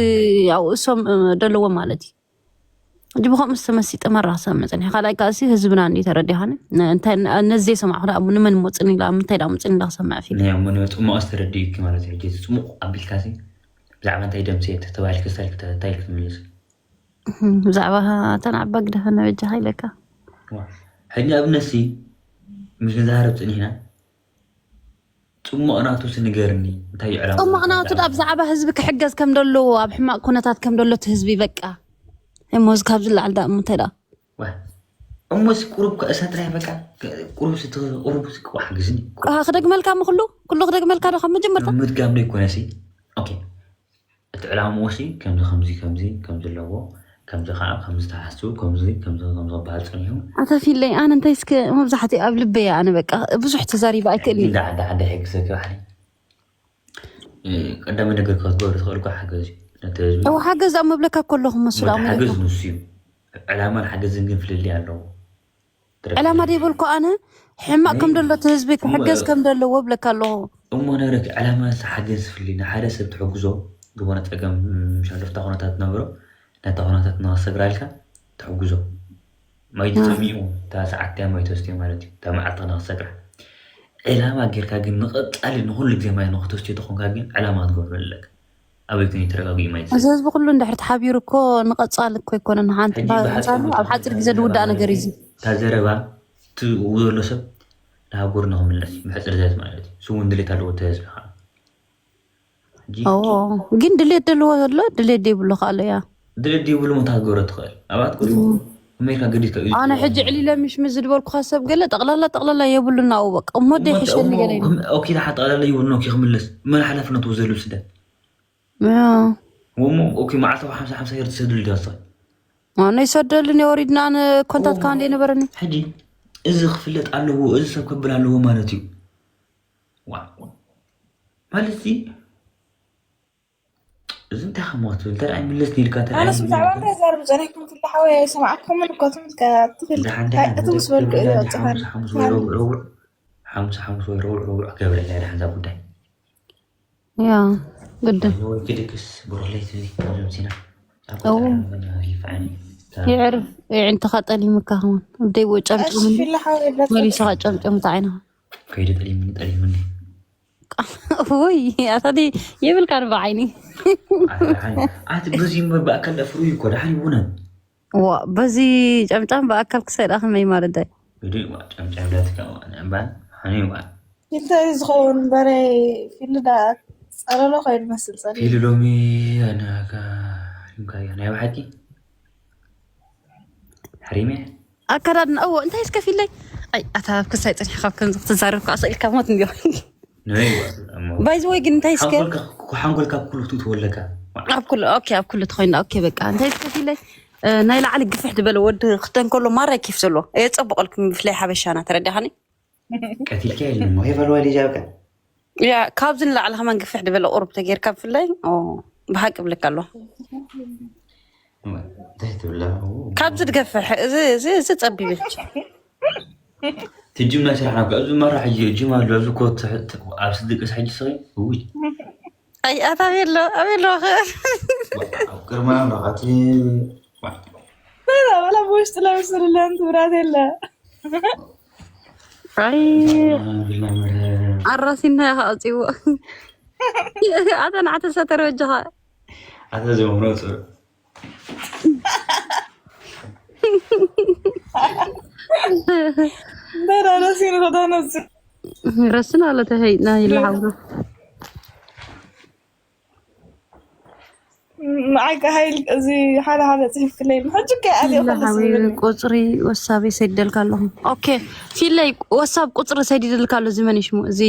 ያው እሶም እ፣ ደለዎ ማለት እዩ ሕጂ ብከምኡ ዝተመሲጠ መራ ክሰምዕ ፀኒሐ ካልኣይ ከዓ ሲ ህዝብና እንዲ ተረዲሃኒ ነ- እንታይ ነ- ነዚ ዘይሰማዕኩ ደኣ ንመን ሞፅን ኢላ ምንታይ ደኣ ሞፅን ኢላ ክሰምዕ ፊል ናይ ሞኒ ፅሙቕ ስተረዲእኪ ማለት እዩ። ሕጂ እቲ ፅሙቕ ኣቢልካ ሲ ብዛዕባ እንታይ ደምስየ ተባሂልኪ ስታይል እንታይ ክትምልስ እህም፣ ብዛዕባ እተን ዓባ ግደፈ ነበጃኻ ኢለካ ሕጂ ኣብነት ሲ ምስ ንዛረብ ፅኒሕና ፅሙቕ ናቱ ስንገርኒ እንታይ እዩ ዕላማ ፅሙቕ ናቱ ዳ ብዛዕባ ህዝቢ ክሕገዝ ከም ደለዎ ኣብ ሕማቕ ኩነታት ከም ደሎ እቲ ህዝቢ በቃ እሞ እዚ ካብዚ ላዕሊ ዳ እሞ እንታይ ዳ ዋ እሞስ ቁሩብ ከእሳት ናይ በቃ ቁሩብ ስቲ ቁሩብ ሲ ክዋ ሓግዝኒ ክደግመልካ ሞ ኩሉ ኩሉ ክደግመልካ ዶ ካብ መጀመርታ ምድጋም ዶ ይኮነ ሲ ኦኬ እቲ ዕላምኡ ሲ ከምዚ ከምዚ ከምዚ ከምዚ ኣለዎ ከምዚ ከዓ ከምዚ ተሓስቡ ከምዚ ከምዚ ከምዚ ክበሃል ፀኒሑ ኣታ ፊለይ ኣነ እንታይ እስከ መብዛሕትኡ ኣብ ልበይ ኣነ በቃ ብዙሕ ተዛሪበ ኣይክእል እንዳ ዓዲ ዓዲ ሕግዘኪ ባሕሪ ቀዳሚ ነገር ክትገብሪ ትኽእል እኮ ሓገዝ እዩ ነቲ ህዝቢ እው ሓገዝ ኣብ መብለካ ከለኹ መስሉ ኣብ ሓገዝ መብለካ ንሱ እዩ ዕላማን ሓገዝን ግን ፍልልይ ኣለዎ ዕላማ ደይበልኩ ኣነ ሕማቅ ከም ደሎ እቲ ህዝቢ ክሕገዝ ከም ዘለዎ ብለካ ኣለኹ እሞ ነረክ ዕላማ ሓገዝ ፍልልይ ንሓደ ሰብ ትሕግዞ ዝኾነ ፀገም ሻለፍታ ኩነታት ትነብሮ ነታ ኩነታት እናሰግራልካ ትሕግዞ ማይ ትፀሚኡ እታ ሰዓት እያ ማይ ተስትዮ ማለት እዩ እታ መዓልቲ ክነክሰግራ ዕላማ ጌርካ ግን ንቐፃሊ ንኩሉ ግዜ ማይ ንክተስትዮ ተኾንካ ግን ዕላማ ክትገብሮ ኣለካ ኣበይ ኮይኑ ተረጋጊኡ ማይ እዚ ህዝቢ ኩሉ እንድሕር ተሓቢሩ እኮ ንቐፃሊ እኮ ኣይኮነን ሓንቲ ሕጂ ብሓፂር እንሳኑ ኣብ ሓፂር ግዜ ዝውዳእ ነገር እዩ እታ ዘረባ ትኡ ዘሎ ሰብ ንሃገሩ ንክምለስ እዩ ብሕፅር ዘት ማለት እዩ ስውን ድሌት ኣለዎ እቲ ህዝቢ ከዓ ሕጂ ኦ፣ ግን ድሌት ዘለዎ ዘሎ ድሌት ዘይብሉ ከዓ ኣሎ ያ ድሌት ዘይብሉ እንታይ ክትገብሮ ትኽእል ኣባት ቁ ኣሜሪካ ገዲፍካ እዩ ኣነ ሕጂ ዕሊለ ምሽ ምስ ዝድበልኩካ ሰብ ገለ ጠቕላላ ጠቕላላ የብሉና ው በቃ እሞ ደይሕሸኒ ገለ ኢሉ ኦኬ ሓጠቓላላ ይብሉ ኦኬ ክምለስ መን ሓላፍነቱ ዘሎ ስደት ያ። ወሞ ኦኬ መዓልታዊ ሓምሳ ሓምሳ ሄር ትሰድሉ ዲኻ ትኽእል ኣነ ይሰደሉኒ ወሪድና ኣነ ኮንታት ከዓ እንደይነበረኒ ሕጂ እዚ ክፍለጥ ኣለዎ እዚ ሰብ ከብል ኣለዎ ማለት እዩ ዋ ማለት እዚ እዚ እንታይ ከሞት እንተ ኣይምልስ ኒልካ ኣነስ ብዛዕባ እንታይ ዛርብ ፀኒሕኩም ክልተ ሓወይ ኣይሰማዕኩምን እኮ ትምልከ ትኽእል እቲ ምስ በልኩ እዩ ዝወፅኻኒ ሓሙስ ሓሙስ ወይ ረቡዕ ረቡዕ ሓሙስ ሓሙስ ወይ ረቡዕ ረቡዕ ክገብረላ ድሓንዛ ጉዳይ ያ ግድን ወይ ክድግስ ብሩለይ ትብሊ ዘምሲና እው። ይዕር ይዕንትኻ ጠሊምካ ኸውን ደይ ጨምጭሙኒ ፊላ ሓወይ መሊስኻ ጨምጨሙ ተዓይንኻ ከይደ ጠሊምኒ ጠሊምኒ ወይ ኣታ የብልካ ንበዓይኒ ኣቲ በዚ እምበር ብኣካል ደፍሩ እኮ ደሓን ይቡነን ዋ በዚ ጨምጫም ብኣካል ክሳይ ደኣ ከመይ ማለት ዳይ ጨምጫም ዳትካ እምባን ሓኒ ዋ እንታይ ዝኸውን በረይ ፊልዳ ጸለሎ ኮይኑ መስል ጸሊ ፊሉ ሎሚ ኣናካ ሪምካዮ ናይ ብሓቂ ሓሪመ ኣከዳድና እዎ እንታይ እስከ ፊለይ ኣይ ኣታ ኣብ ክሳይ ጸኒሕካ ከምዚ ክትዛረብ ከዓ ስኢልካ ሞት እንዲዮ ንበይ ባይዚ ወይ ግን እንታይ እስከ ሓንጎልካ ኩሉ ክትውለካ ኣብ ኩሉ ኦኬ ኣብ ኩሉ ተኮይና ኦኬ በቃ እንታይ እስከ ፊለይ እ፣ ናይ ላዕሊ ግፍሕ ዝበለ ወዲ ክደን ከሎ ማራ ኬፍ ዘለዎ የፀብቀልኩም ብፍላይ ሓበሻና ተረዳኻኒ ቀቲልካ የለን ሞ ሄበል ዋሊ ጃብካ ያ ካብዚ ንላዕሊ ከማን ግፍሕ ዝበለ ቁሩብ ተጌርካ ብፍላይ ኦ፣ ብሓቂ ብልካ ኣሎ እንታይ ትብላ ካብዚ ድገፍሕ እዚ እዚ እዚ ፀቢብ እዩ። ትጅም ናይ ስራሕ ናብካ ኣብዚ መራ ሕጂ ጅም ኣሎ ኣብዚ ኮት ትሕት ኣብ ስድቅስ ሕጂ ስኺ እውይ ኣይ ኣታ ኣበሎ ኣበሎ ኣብ ቅርማ ምራቃት ወላ ብውሽጢ ለብስልለን ትብራት የለ ኣይ ኣራሲና ኢኻ ኣውፅዎ ኣታ ንዓተ ሰተረ ወጃኻ ኣታ ዘምሮ ፅሩ በራረሲን ኸዳነፅ ረስና ኣለተ ሀይ ናይ ለሓውና ንዓይ ከሃይል እዚ ሓደ ሓደ ፅሒፍክለይ ሕጂ ከ ኣዚኦ ለሓዊ ቁፅሪ ወሳብ ሰዲደልካ ኣለኹ ኦኬ ፊለይ ወሳብ ቁፅሪ ሰዲደልካ ኣሎ እዚ መን ሽሙ እዚ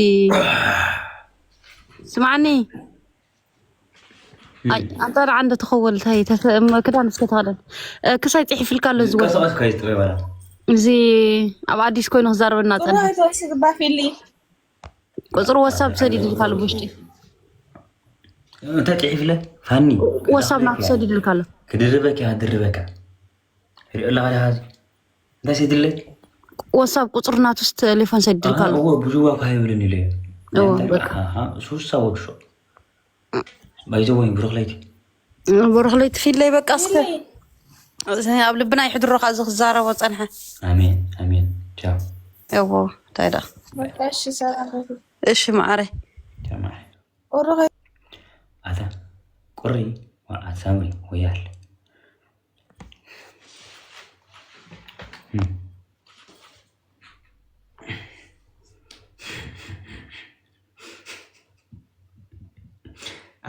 ስማዓኒ ኣይ ኣንታ ደኣ እንደ ተኸወል ታይ ክዳን እስከ ተኸደን ክሳይ ፅሒፍልካ ኣሎ ዝወ ቀስቀስ ካይ ጥበባላ እዚ ኣብ ኣዲስ ኮይኑ ክዛረበና ፀንሐ ተወስግባ ፊሊ ቁፅሪ ወሳብ ሰዲድልካ ኣሎ ብውሽጢ እንታይ ፅሒፍለ ፋኒ ወሳብ ናቱ ሰዲድልካ ኣሎ ክድርበካ እያ ክድርበካ ሪኦ ኣለካ ዲኻ እዚ እንታይ ሰዲድለይ ወሳብ ቁፅሪ ናቱስ ቴሌፎን ሰዲድልካ ኣሎ እዎ ብዙዋ እኳ ይብልን ኢለ እዎ፣ በቃ። ሱሳ ወድሾ ባይዘ ወይ ብሩክ ለይቲ ብሩክ ለይቲ ፊለይ በቃ እስከ ኣብ ልብና ይሕድሮ ካብ እዚ ክዛረቦ ፀንሐ ኣሜን ኣሜን ቻው እዎ እንታይ ደኣ በቃ እሺ ሰላም እሺ ማዓረ ቻው ማይ ኦሮኸ ኣታ ቁሪ ወዓ ሳምሪ ወያል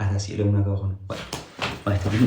ኣታ ስኢሎም ናጋ ኾኑ ባይተግኒ